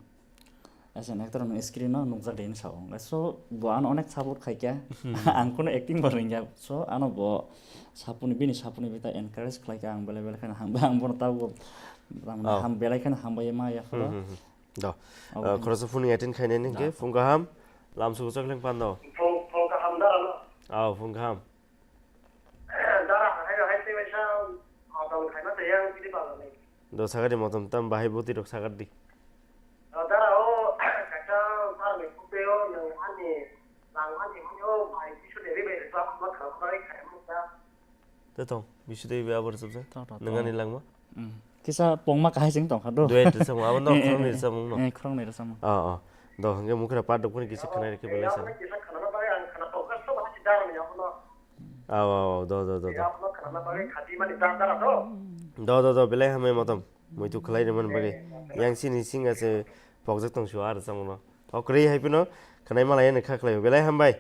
as an actor nwng screen no nukjak de hinwi sao. So, bo ano onek support khaikha. Hmm. Ang kono acting bo rwngya. So, ano bo sapuni, bini sapuni bita encourage khlaikha, ang belai belai kheno hambai, ang bono tabuk, oh, ham belai kheno hambai ma ya phoro. Hmm, hmm, hmm. Do. Obo, uh, khoroksa phone attend khainani hwnkhe, da, phung kaham, lam sugo chokling pando. Phung, phung kaham da ano. Oh, phung kaham. Dara, hai, hai, tei waisa, ah, tong khaima tei yang bini bagwi. Do, sagar di motom tam bahai boti rok sagar di. Ah, dara, o, kaisa, sar ni kupe o, nang ani, nang ani, o, bai, bisu de, bai, bai, bai, bai, bai, bai, bai, bai, bai. Te tong, bisu de, bai, abar sabsa. Tong, tong, nang ani tong langma. Mm. Kisa pongma kahai sing tong kha do. Duet rwchapmung, abo no, eh, eh, khoroknwi, eh, rwchapmung no. Eh, khoroknwi rwchapmung. Ah, ah. Do, hwnkhe mukra part rok phano kisa khwnai rwkhe belai sana. Aw, aw, aw, do, do, do, do. Do, do, do, belai hambai motom. Muitu khlai rwmani bagwi. Yang sini singa se pokjak tong sio ar rwchapmung no. Okrwi hai phano khwnai malai ani kha khlai belai hambai.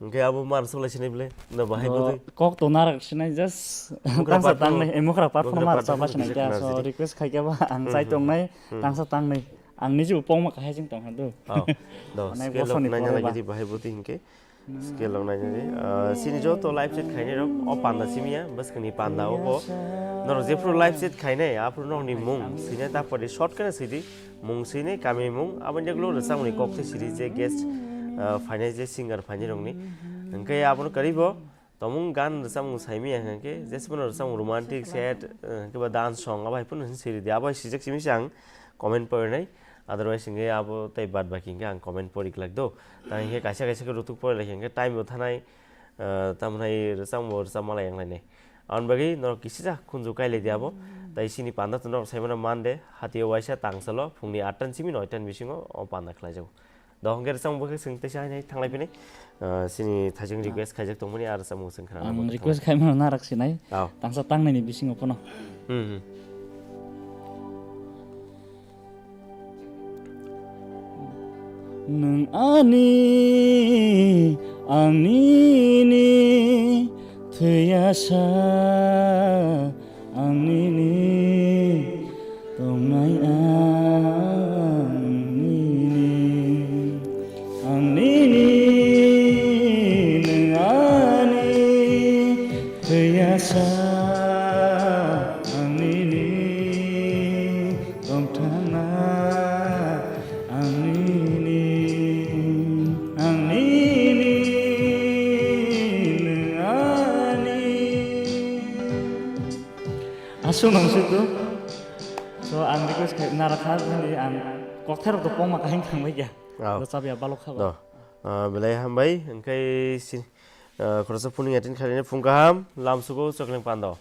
Hwnkhe abo mar sulai sinai bwle? No, bahai bwtwi. Kok to narak sinai, just mukra tangsa part phano, tangnai, eh, mukra part phano mukra mar part phano chapa sinai kisa kya, khna so sidi. Request khai kya ba ang, hmm, chai, hmm, tongnai, hmm, tangsa tangnai. Ang niji bo pongma kahai jeng tong hadu. Oh, do, onek scale bosorni rok naina pore lagi ba. Di bahai bwtwi hwnkhe. Hmm. Scale rok naina di. Ah, sini joto live chat khainai rok, o panda simiya, bwskangni panda o bo. Norok jephru live chat khainai, aphru nokni mung, sini ta pore short khe sidi. Mung swinai kami mung, aboni yagulo rwchapmungni kok tei siri je guest, ah, phainai je singer phainai rokni. Hwnkhe abono kwrwi bo tongmung gan rwchapmung saimanya hwnkhe, jesphano rwchapmung romantic, sad, ah, hwnkhe ba dance song abo hai phano siri di. Abo hai sijak simi se ang comment porinai, otherwise hwnkhe abo tei bad baki hwnkhe ang comment pori glak do. Tang hwnkhe kaisa kaisa khe rutuk pori lai hwnkhe time bo thanai, ah, tamhwnai rwchapmung bo rwchapma lai wnglainai. Aboni bagwi norok kisisa khunju kailai di abo. Tai sini panda to norok saimano Monday, hatio waisa tangsalo phungni atta ni simi noita ni bisingo o panda khlaijago. Do hwnkhe rwchapmung bwkhak chwng teisa hainai thanglai phini. Ah, chini thaijwng Ah. request khaijak tongmani, ah, rwchapmung chwng khna Ang nangmani request thangmani. khaimano narak sinai. Ah. Tangsa tangnai ni bisingo phano. Hmm, hmm. Nwng ani, ang nini, thwiya sa, ang nini, tongnai ang nini, ang nini, nwng ani, thwiya sa, ang nini, tongthangna, ang nini, ang nini, nwng ani. Aswk nang suk do. So, ang request khai narakha, nini ang kokthairok do pongma kahim thangbai kya. Oh. Rwchapya balok kha ba. Do. Ah, belai hambai, hwnkhe si, ah, khoroksa phone attend khainai phung kaham, lamsugo Chokleng Pando.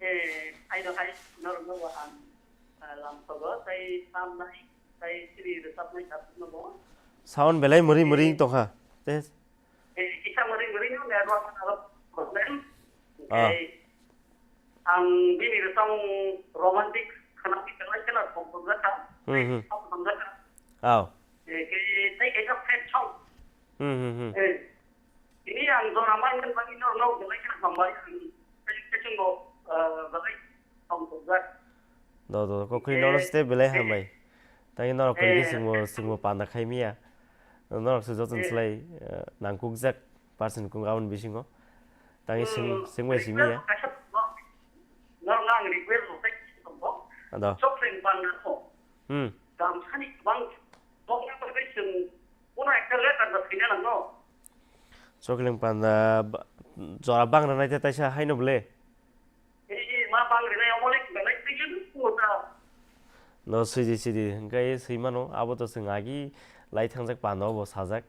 Eh, aino hai norokno bo ang, ah, lamsogo, tei tamnai, tei siri rwchapnai tabukno bo. Sound belai mwrwi mwrwi Eh. tongkha. Tei Eh, kisa mwrwi mwrwi no network aro problem. Ah. Eh, ang bini rwchapmung romantic khwnani belai kheno thongthokjakha. Hmm, hmm. Thongthokjakha. Aw. Eh, ke, tei kaisa sad song. Hmm, hmm, hmm. Eh, tini ang jora manmani bagwi no, no belai kheno hambai. Ang tei, tei chwngno, eh, belai thongthokjak. Do, do, do, kokri Eh, nono ste belai eh, hambai. Tei norok kwrwi khe eh, chwngbo, chwngbo panda khai miya. Norok se joto eh, slai, eh, nangkukjak person kung aboni bisingo. Tei Hmm, sing, sing bai simi ya. request kaisa tongo. Norok ang request rok tei kisa tongo. Ado. Chokleng panda ko. Hmm. Gamsani kwbang bokna bagwi chwng bono ekta letter da thwina nangno. Chokleng panda ba-, jora bang rwnai te taisa haino bwle. Ei, ma bang rwnai omo le belai twi jwn kumo ta. No sidi sidi hwnkhe swi mano, abo to chwng agi lai thangjak panda obo sajak.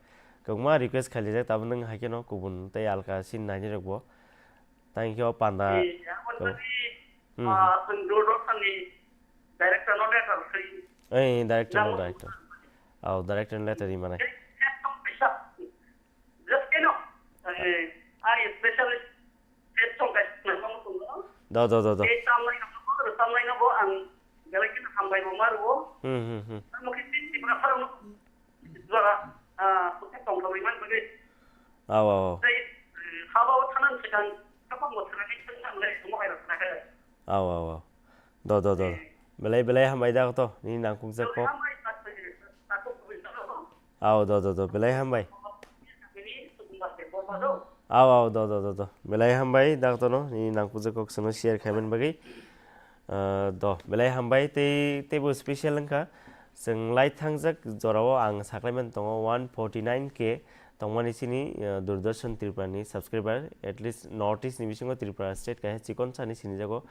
Kwbangma request khailaijak, tabuk nwng hai kheno kubun tei alka sin nainai rokbo. Tang khe o panda Ei, aboni ko-, bagwi, hmm, ah, chwng Doordarshan ni director no letter swi. Ei, director no, nang director. Oh, director no letter ri manai. Ei, ei, tong kaisa. Just keno, eh, ani special song kaisa nangmano tongo. Do, do, do, do. Tei tamlaino, tamlaino bo ang belai kheno hambai bo ma rwo. Hmm, hmm, hmm. Tamo khe tei Tripura pharo no jora, ah, kutha tong tong man bagwi. Aw, aw, aw. Tei, eh, haba o thanan swkang, kapang bo thangani thang thang le, mo hai rok thangakhe. Aw, aw, aw. Do, do, do. Eh. Belai, belai hambai da to, nini nangkukjak kok. Belai hambai, tak, tak, tak, tak, tak. Aw, do, do, do, belai hambai. Aw, aw, do, do, do, do. Belai hambai, doctor no, nini nangkukjak kok sono share khaimani bagwi. Ah, do, belai hambai, tei, teibo special wngkha. Chwng lai thangjak jorao ang saklaimani tongo one forty nine K tongmani chini, ah, Doordarshan Tripura ni subscriber, at least North East ni bisingo Tripura state kaisa chikon sani sinijago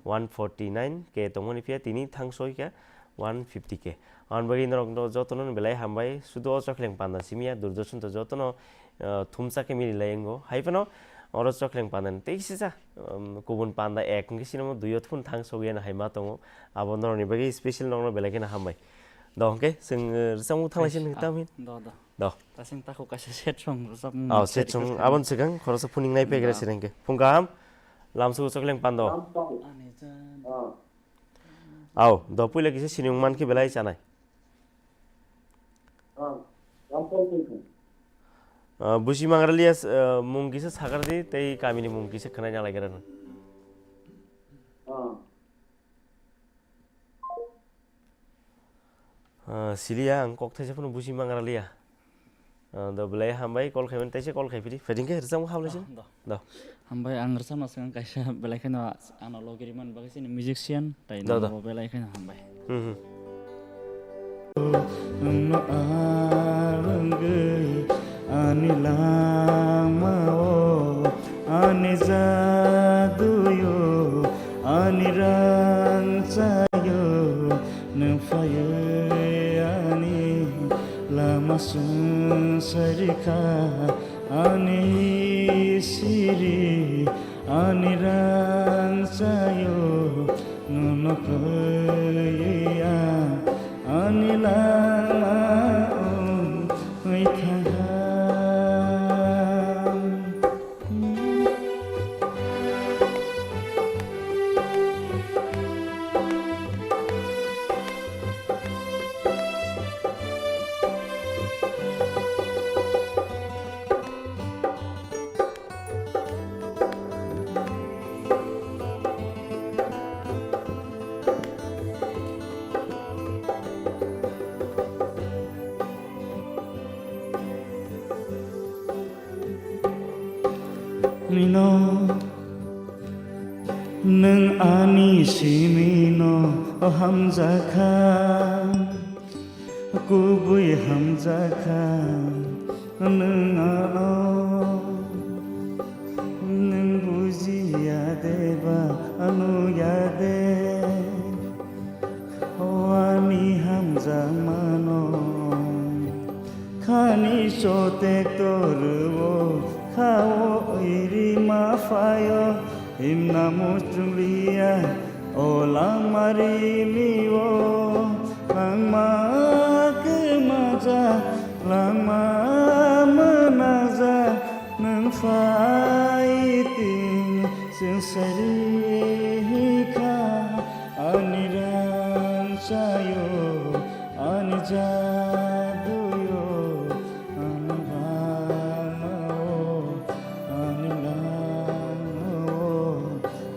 one forty nine K tongmani phiya tini thang soikha one fifty K. Aboni bagwi norok no jotono belai hambai, sudu o Chokleng panda simiya, Doordarshan to jotono, ah, thumsa khe mili lai wngo. Hai phano oro Chokleng panda ni tei kisa sa, um, kubun panda ek hwnkhe sinamo dui o thun thang sogwi ano hai ma tongo. Abo norok ni bagwi special norok no belai kheno hambai. Do hwnkhe chwng, uh, rwchapmung thanglai Eish, sin ah, tamin. Do, do. Do. Tasing takhuk kaisa set song rwchapmung Oh, set set song. Request abon swkang khoroksa phuning nai pegra Do. Sirengke. Phung kaham. Lamsugo Chokleng pando. Ani jan. Aw, do puila kisa sinimung mankhe belai chanai. Ah, Busi Mangralia, ah, mung kisa sakardi tei kamini mung kisa khwnai nalaigra. Ah, siliya ang kok thaisa phano Busi Mangralia. Ah, do belai hambai, call khaimani, taisa call khai phidi. Phaiding khe rwchapmung hamlai se. Ah, do. Do. Hambai, ang rwchapna swkang kaisa belai kheno ano logi rimani bagwi chini musician, tai Do, do. nobo belai kheno hambai. Hmm, hmm. Nwngno arwngwi ani lamao, ani jaduyo, ani rangchayo, nwng phaiwi ani lama swngcharikha, ani siri, ani rangchayo, nwngno phaiwi ang ani lama o. Nino, nwng ani simino hamjakha, kubui hamjakha nwng ano. Nwng bujiya de ba anuya de, o ani hamjakmano. Khani sotek torwo khao iri ma phaio, himna muchungliya o langmari miwo. Langma kwmaja, langma mwnaja, nwng phai tini chwng sari kha. Ani rangchayo, ani jaduyo, ani bamao, ani langmao,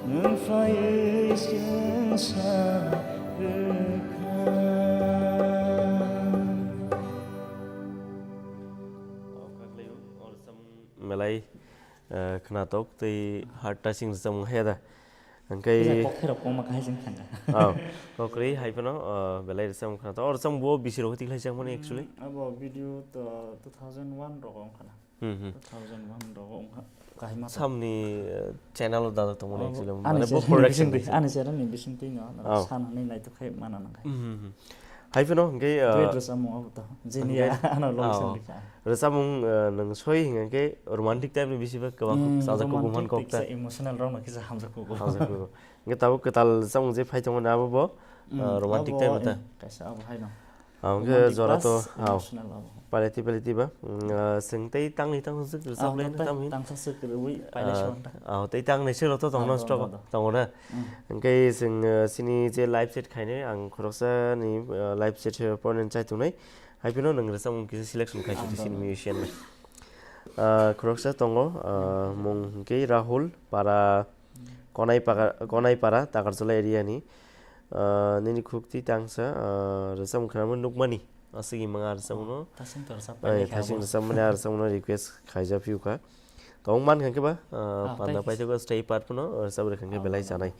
nwng phaiwi chwng sa rwkha. Belai, eh, khwnatok tei heart touching rwchapmung haya da. Hwnkhe kisa kok kherok kongma kahai chwng thangkha. Oh, kokrwi hai phano, oh, belai rwchapmung khwnatok. O rwchapmung bo bisi rok tikhlai chakmani actually. Hmm, abo video to two thousand one rogo wngkha na. Hmm, hmm. Two thousand one rogo wngkha. Kahima to. Samni, eh, channel o dada tongmani actually. Ani channel ni bisingtwi, ani channel ni bisingtwi no, oh, san hwnwi naitok khai mana nang khai. Hmm, hmm, hmm. Hai phano hwnkhe, ah, duet rwchapmung abo to. Jeni hwnkhe, ya, ano log ah, song oh, rikha. Rwchapmung, ah, nwng soi hwnkhe romantic type ni bisi ba kwbang, hmm, sajak kugo romantic man kok ta. Emotional rok no kisa hamjak kugo. Hamjak kugo. Hwnkhe tabuk kwtal rwchapmung je phai tongo na abo bo, hmm, ah, romantic abo, type ta. Eh, kaisa abo hai no. Ah, hwnkhe romantic jora plus to, ah, emotional abo. Paleti paleti ba. Mm, ah, chwng tei tangni tang suk rwchap lai tang tamhi. Tang suk rwi pailai ah, song ta. Ah, tei tang ni sero to tong ah, no do, stock do, do. Tongo na. Hmm. Hwnkhe chwng, ah, chini je live chat khainai, ang khoroksa ni, ah, live chat, eh, ponen chai tongnai. Hai phano nwng rwchapmung kisa selection khai ah, sidi do, sini do. Musician bai. Ah, khoroksa tongo, ah, mung hwnkhe Rahul Para, hmm, Konai Paga-, Konai Para, Takarjala area ni. Ah, nini khukti tangsa, ah, rwchapmung khwnamwi nukmani. Aswk imang ah rwchapmung no. Thasing to rwchap ai, pailai kha thasing abo. Rwchapmani ah rwchapmung no request khaijak phiu kha. Tong man kha khe ba, ah, ah, panda thank you. Paithakgo stay part phano, ah, rwchap rwkha khe ah, belai chanai.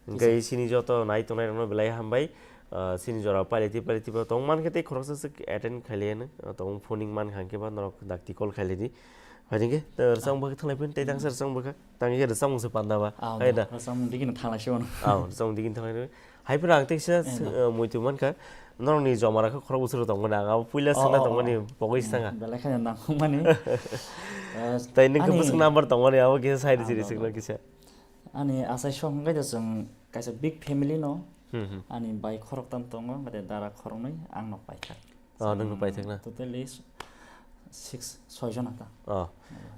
Hwnkhe sini joto nai tongnai rokno belai hambai. Ah, sini jora pailai twi pailai twi bo tong man khe tei khoroksa swk attend khailai ano. Ah, tong phoning man kha khe ba norok dakti call khailai di. Phaidi khe, ah, rwchapmung bo khe thanglai phini tei tangsa rwchapmung bo kha. Tang khe rwchapmung se panda ba. Ah, hai da. Rwchapmung digi no thanglai se mano. Ah, rwchapmung digi no thanglai rw. Hai phano ang teisa, eh, no. Eh, muitu man kha. Norok ni joma rok khe khorok bwswk rok tong mani. Ang abo puila oh, swngna oh, tong mani, oh. Pogwi swngha. Hmm, belai kheno nangkukmani. Eh, tei nwng khe ani bwswk number tong mani, abo kisa sai rw sini swngna kisa. Ani achai sok hwnkhe to chwng kaisa big family no. Hmm, hmm. Ani bai khoroktham tongo, hwnkhe dara khoroknwi ang no paikha. Oh, nwng no paithakna. Totally six, soi jona ta. Oh.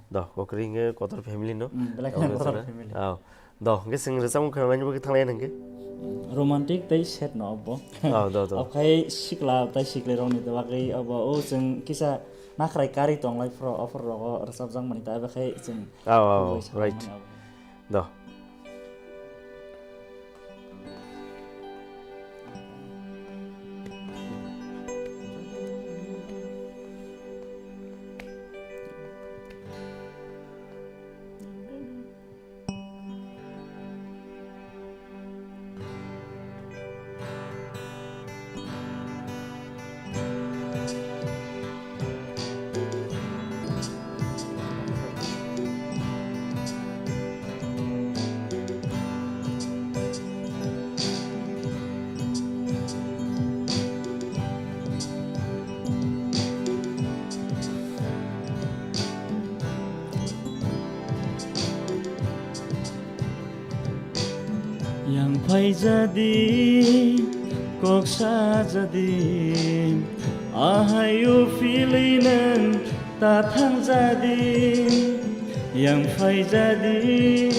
Do, kokrwi hwnkhe kotor family no. Hmm, belai kheno kotor family. Oh. Do, hwnkhe chwng rwchapmung khwnamani bagwi thanglai hwnkhe. Romantic tei sad no obo. Oh, do, do. Okhai sikla tei sikli rokni bagwi obo, o chwng kisa nakhrai kari tonglai phro, ophor rogo rwchapjakmani ta, obo khai chwng. Oh, oh, oh, right. Do. Yang phai jadi, kok sa jadi, ahai o feeling nang ta thang jadi. Yang phai jadi,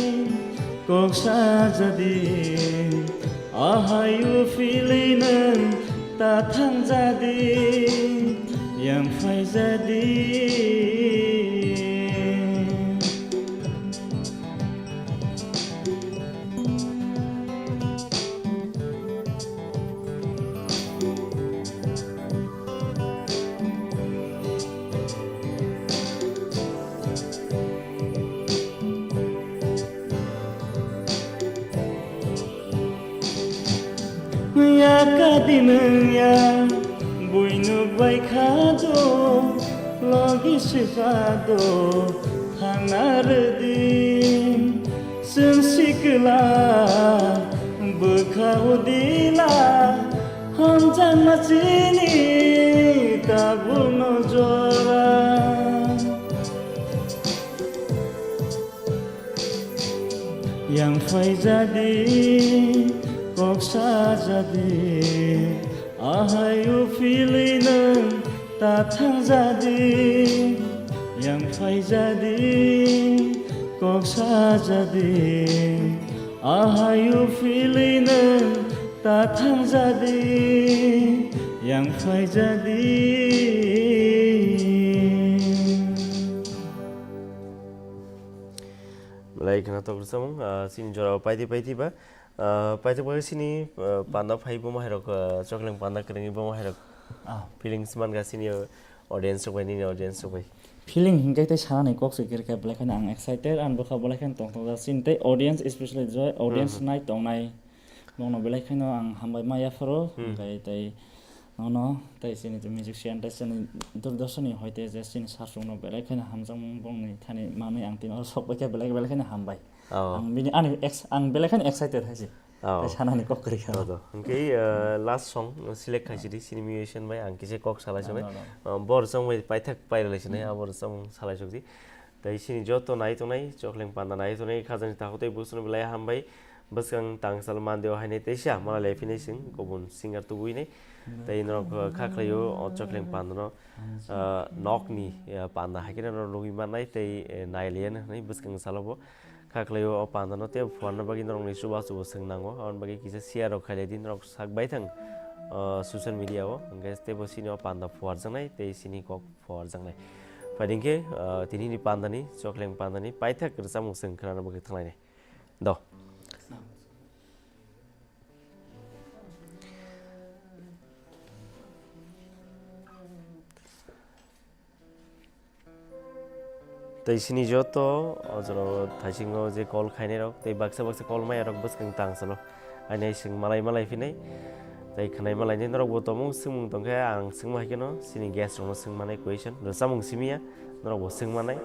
kok sa jadi, ahai o feeling nang ta thang jadi. Yang phai jadi. Di nwng ya, buino bai kha do, logi sipha do, thangna rwdi. Chwng sikla, bwkha udila, hamjakma chini tabukno jora. Yang phaijadi, kok sajadi, ahai uphilwi nwng ta thangjadi. Yang phaijadi, kok sajadi, ahai uphilwi nwng ta thangjadi. Yang phaijadi. Belai khwnathok rwchapmung, ah, chini jorao paidi paidi ba, ah, paithak bai chini, ah, panda phai bo mahairok, ah, chokleng panda kwrwngwi bo mahairok. Ah. Feelings mankha chini audience rok bai, nini audience rok bai. Feeling hinkhe tei sanani kok se kwrwikha, belai kheno ang excited, ang bwkha belai kheno tongthokjak chini tei audience, especially joy audience Hmm. nai tongnai. Bono belai kheno ang hambai ma yapharo, Hmm. hwnkhe tei nono tei chini musician tei chini Doordarshan ni hoite je chini sir chwngno belai kheno hamjakmung bongni thani manwi ang tini oro sok bai khe belai belai kheno hambai. Oh. Ang bini ani ex-, ang belai kheno excited hai se. Oh. Tei sanani kok kwrwi kha. Dodo. Hwnkhe, uh, last song select khai sidi chini musician bai ang kisa kok salai sogwi. No, no. Uh, bor song bai paithak pairalai sinai, Hmm. abor song salai sogdi. Tei chini joto nai tongnai, chokleng panda nai tongnai, khajani takhuk tei busuno belai hambai. Bwskang tangsal mande o hainai teisa, mala lephinai chwng, kubun singer tubui nai. Tei norok, uh, kha khlaio, o chokleng pandano, uh, nokni, uh, panda hai kheno norok nugui mannai, tei, eh, nai liya nai bwskang salo bo. Kha khlaio o pandano tei phuarna bagwi norokni chubachu bo swng nango, aboni bagwi kisa share rok khailai di, norok sak baithang, uh, social media o, hwnkhe teibo chini o panda phuarjaknai, tei chini kok phuarjaknai. Phaidi hwnkhe, uh, tinini pandani, chokleng pandani, paithak rwchapmung chwng khwnana bagwi thanglainai. Do. Tei chini joto, o jora thaisingo je call khainai rok, tei baksa baksa call maya rok bwskang tang salo. Aini ai chwng malai malai phinai, tei khwnai malai nai norok bo tongmung swngmung tongkhe ang swngma hai kheno, chini guest rokno swngmanai question, rwchapmung simiya, norok bo swngmanai.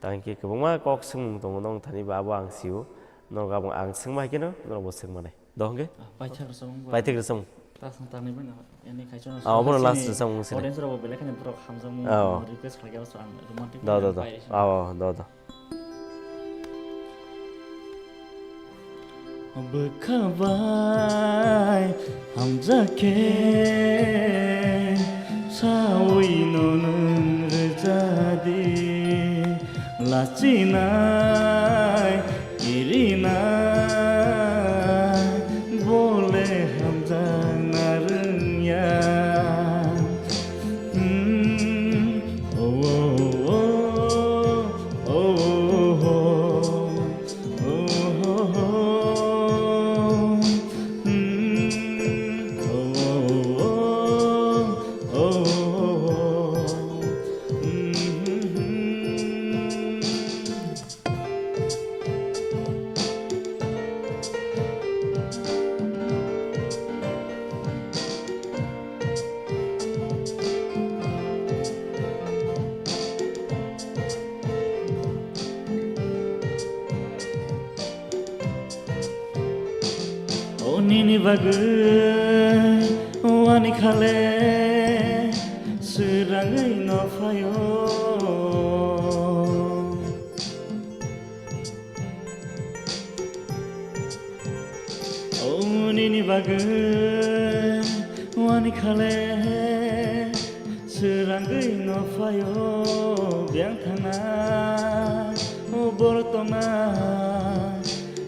Tangkhe kwbangma kok swngmung tongo, nong thani ba abo ang sio. Norok abo ang swngma hai kheno, norok bo swngmanai. Do hwnkhe? Ah, paithak rwchapmung ba. Paithak rwchapmung. Ta swng tangnai bai no, yani kaichona Ah, obono swng last chini rwchapmung sini. Audience rok bo belai kheno borok hamjakmung, Ah, oh. Request khlaikha, so ang romantic Do, do, do. Pai rwchapmung. Ah, oh, do, do. Bwkha bai hamjakhe sawi no nwng rwjadi, lachinai kirinai bole hamjakna rwngya. Hmm, oh, oh, oh, oh, oh, oh. O nini bagwi wani khale swrangwi no phaio. O nini bagwi wani khale swrangwi no phaio, biyang thangna o borok tongna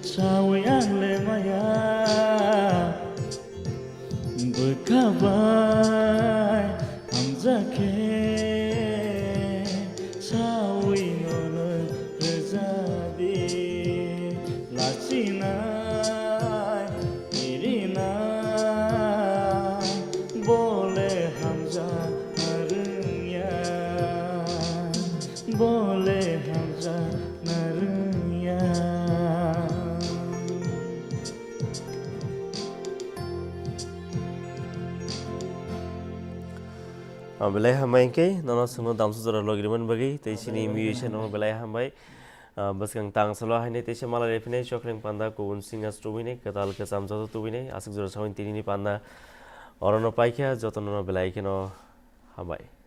sawi ang le maya. Bwkha bai hamjakhe sawi no rwjadi, lachinai kirinai bole hamjakna rwngya, bole hamjakna rwngya. Ah, belai hambai hwnkhe nono chwngno damsa jora logi rwmani bagwi tei chini musician no belai hambai. Ah, bwskang tang salo haino teisa mala rephinai chokreng panda kubun singa chubinai kwtal kwcham joto tubinai aswk jora sawi tinini panda orono paikha jotono belai kheno hambai.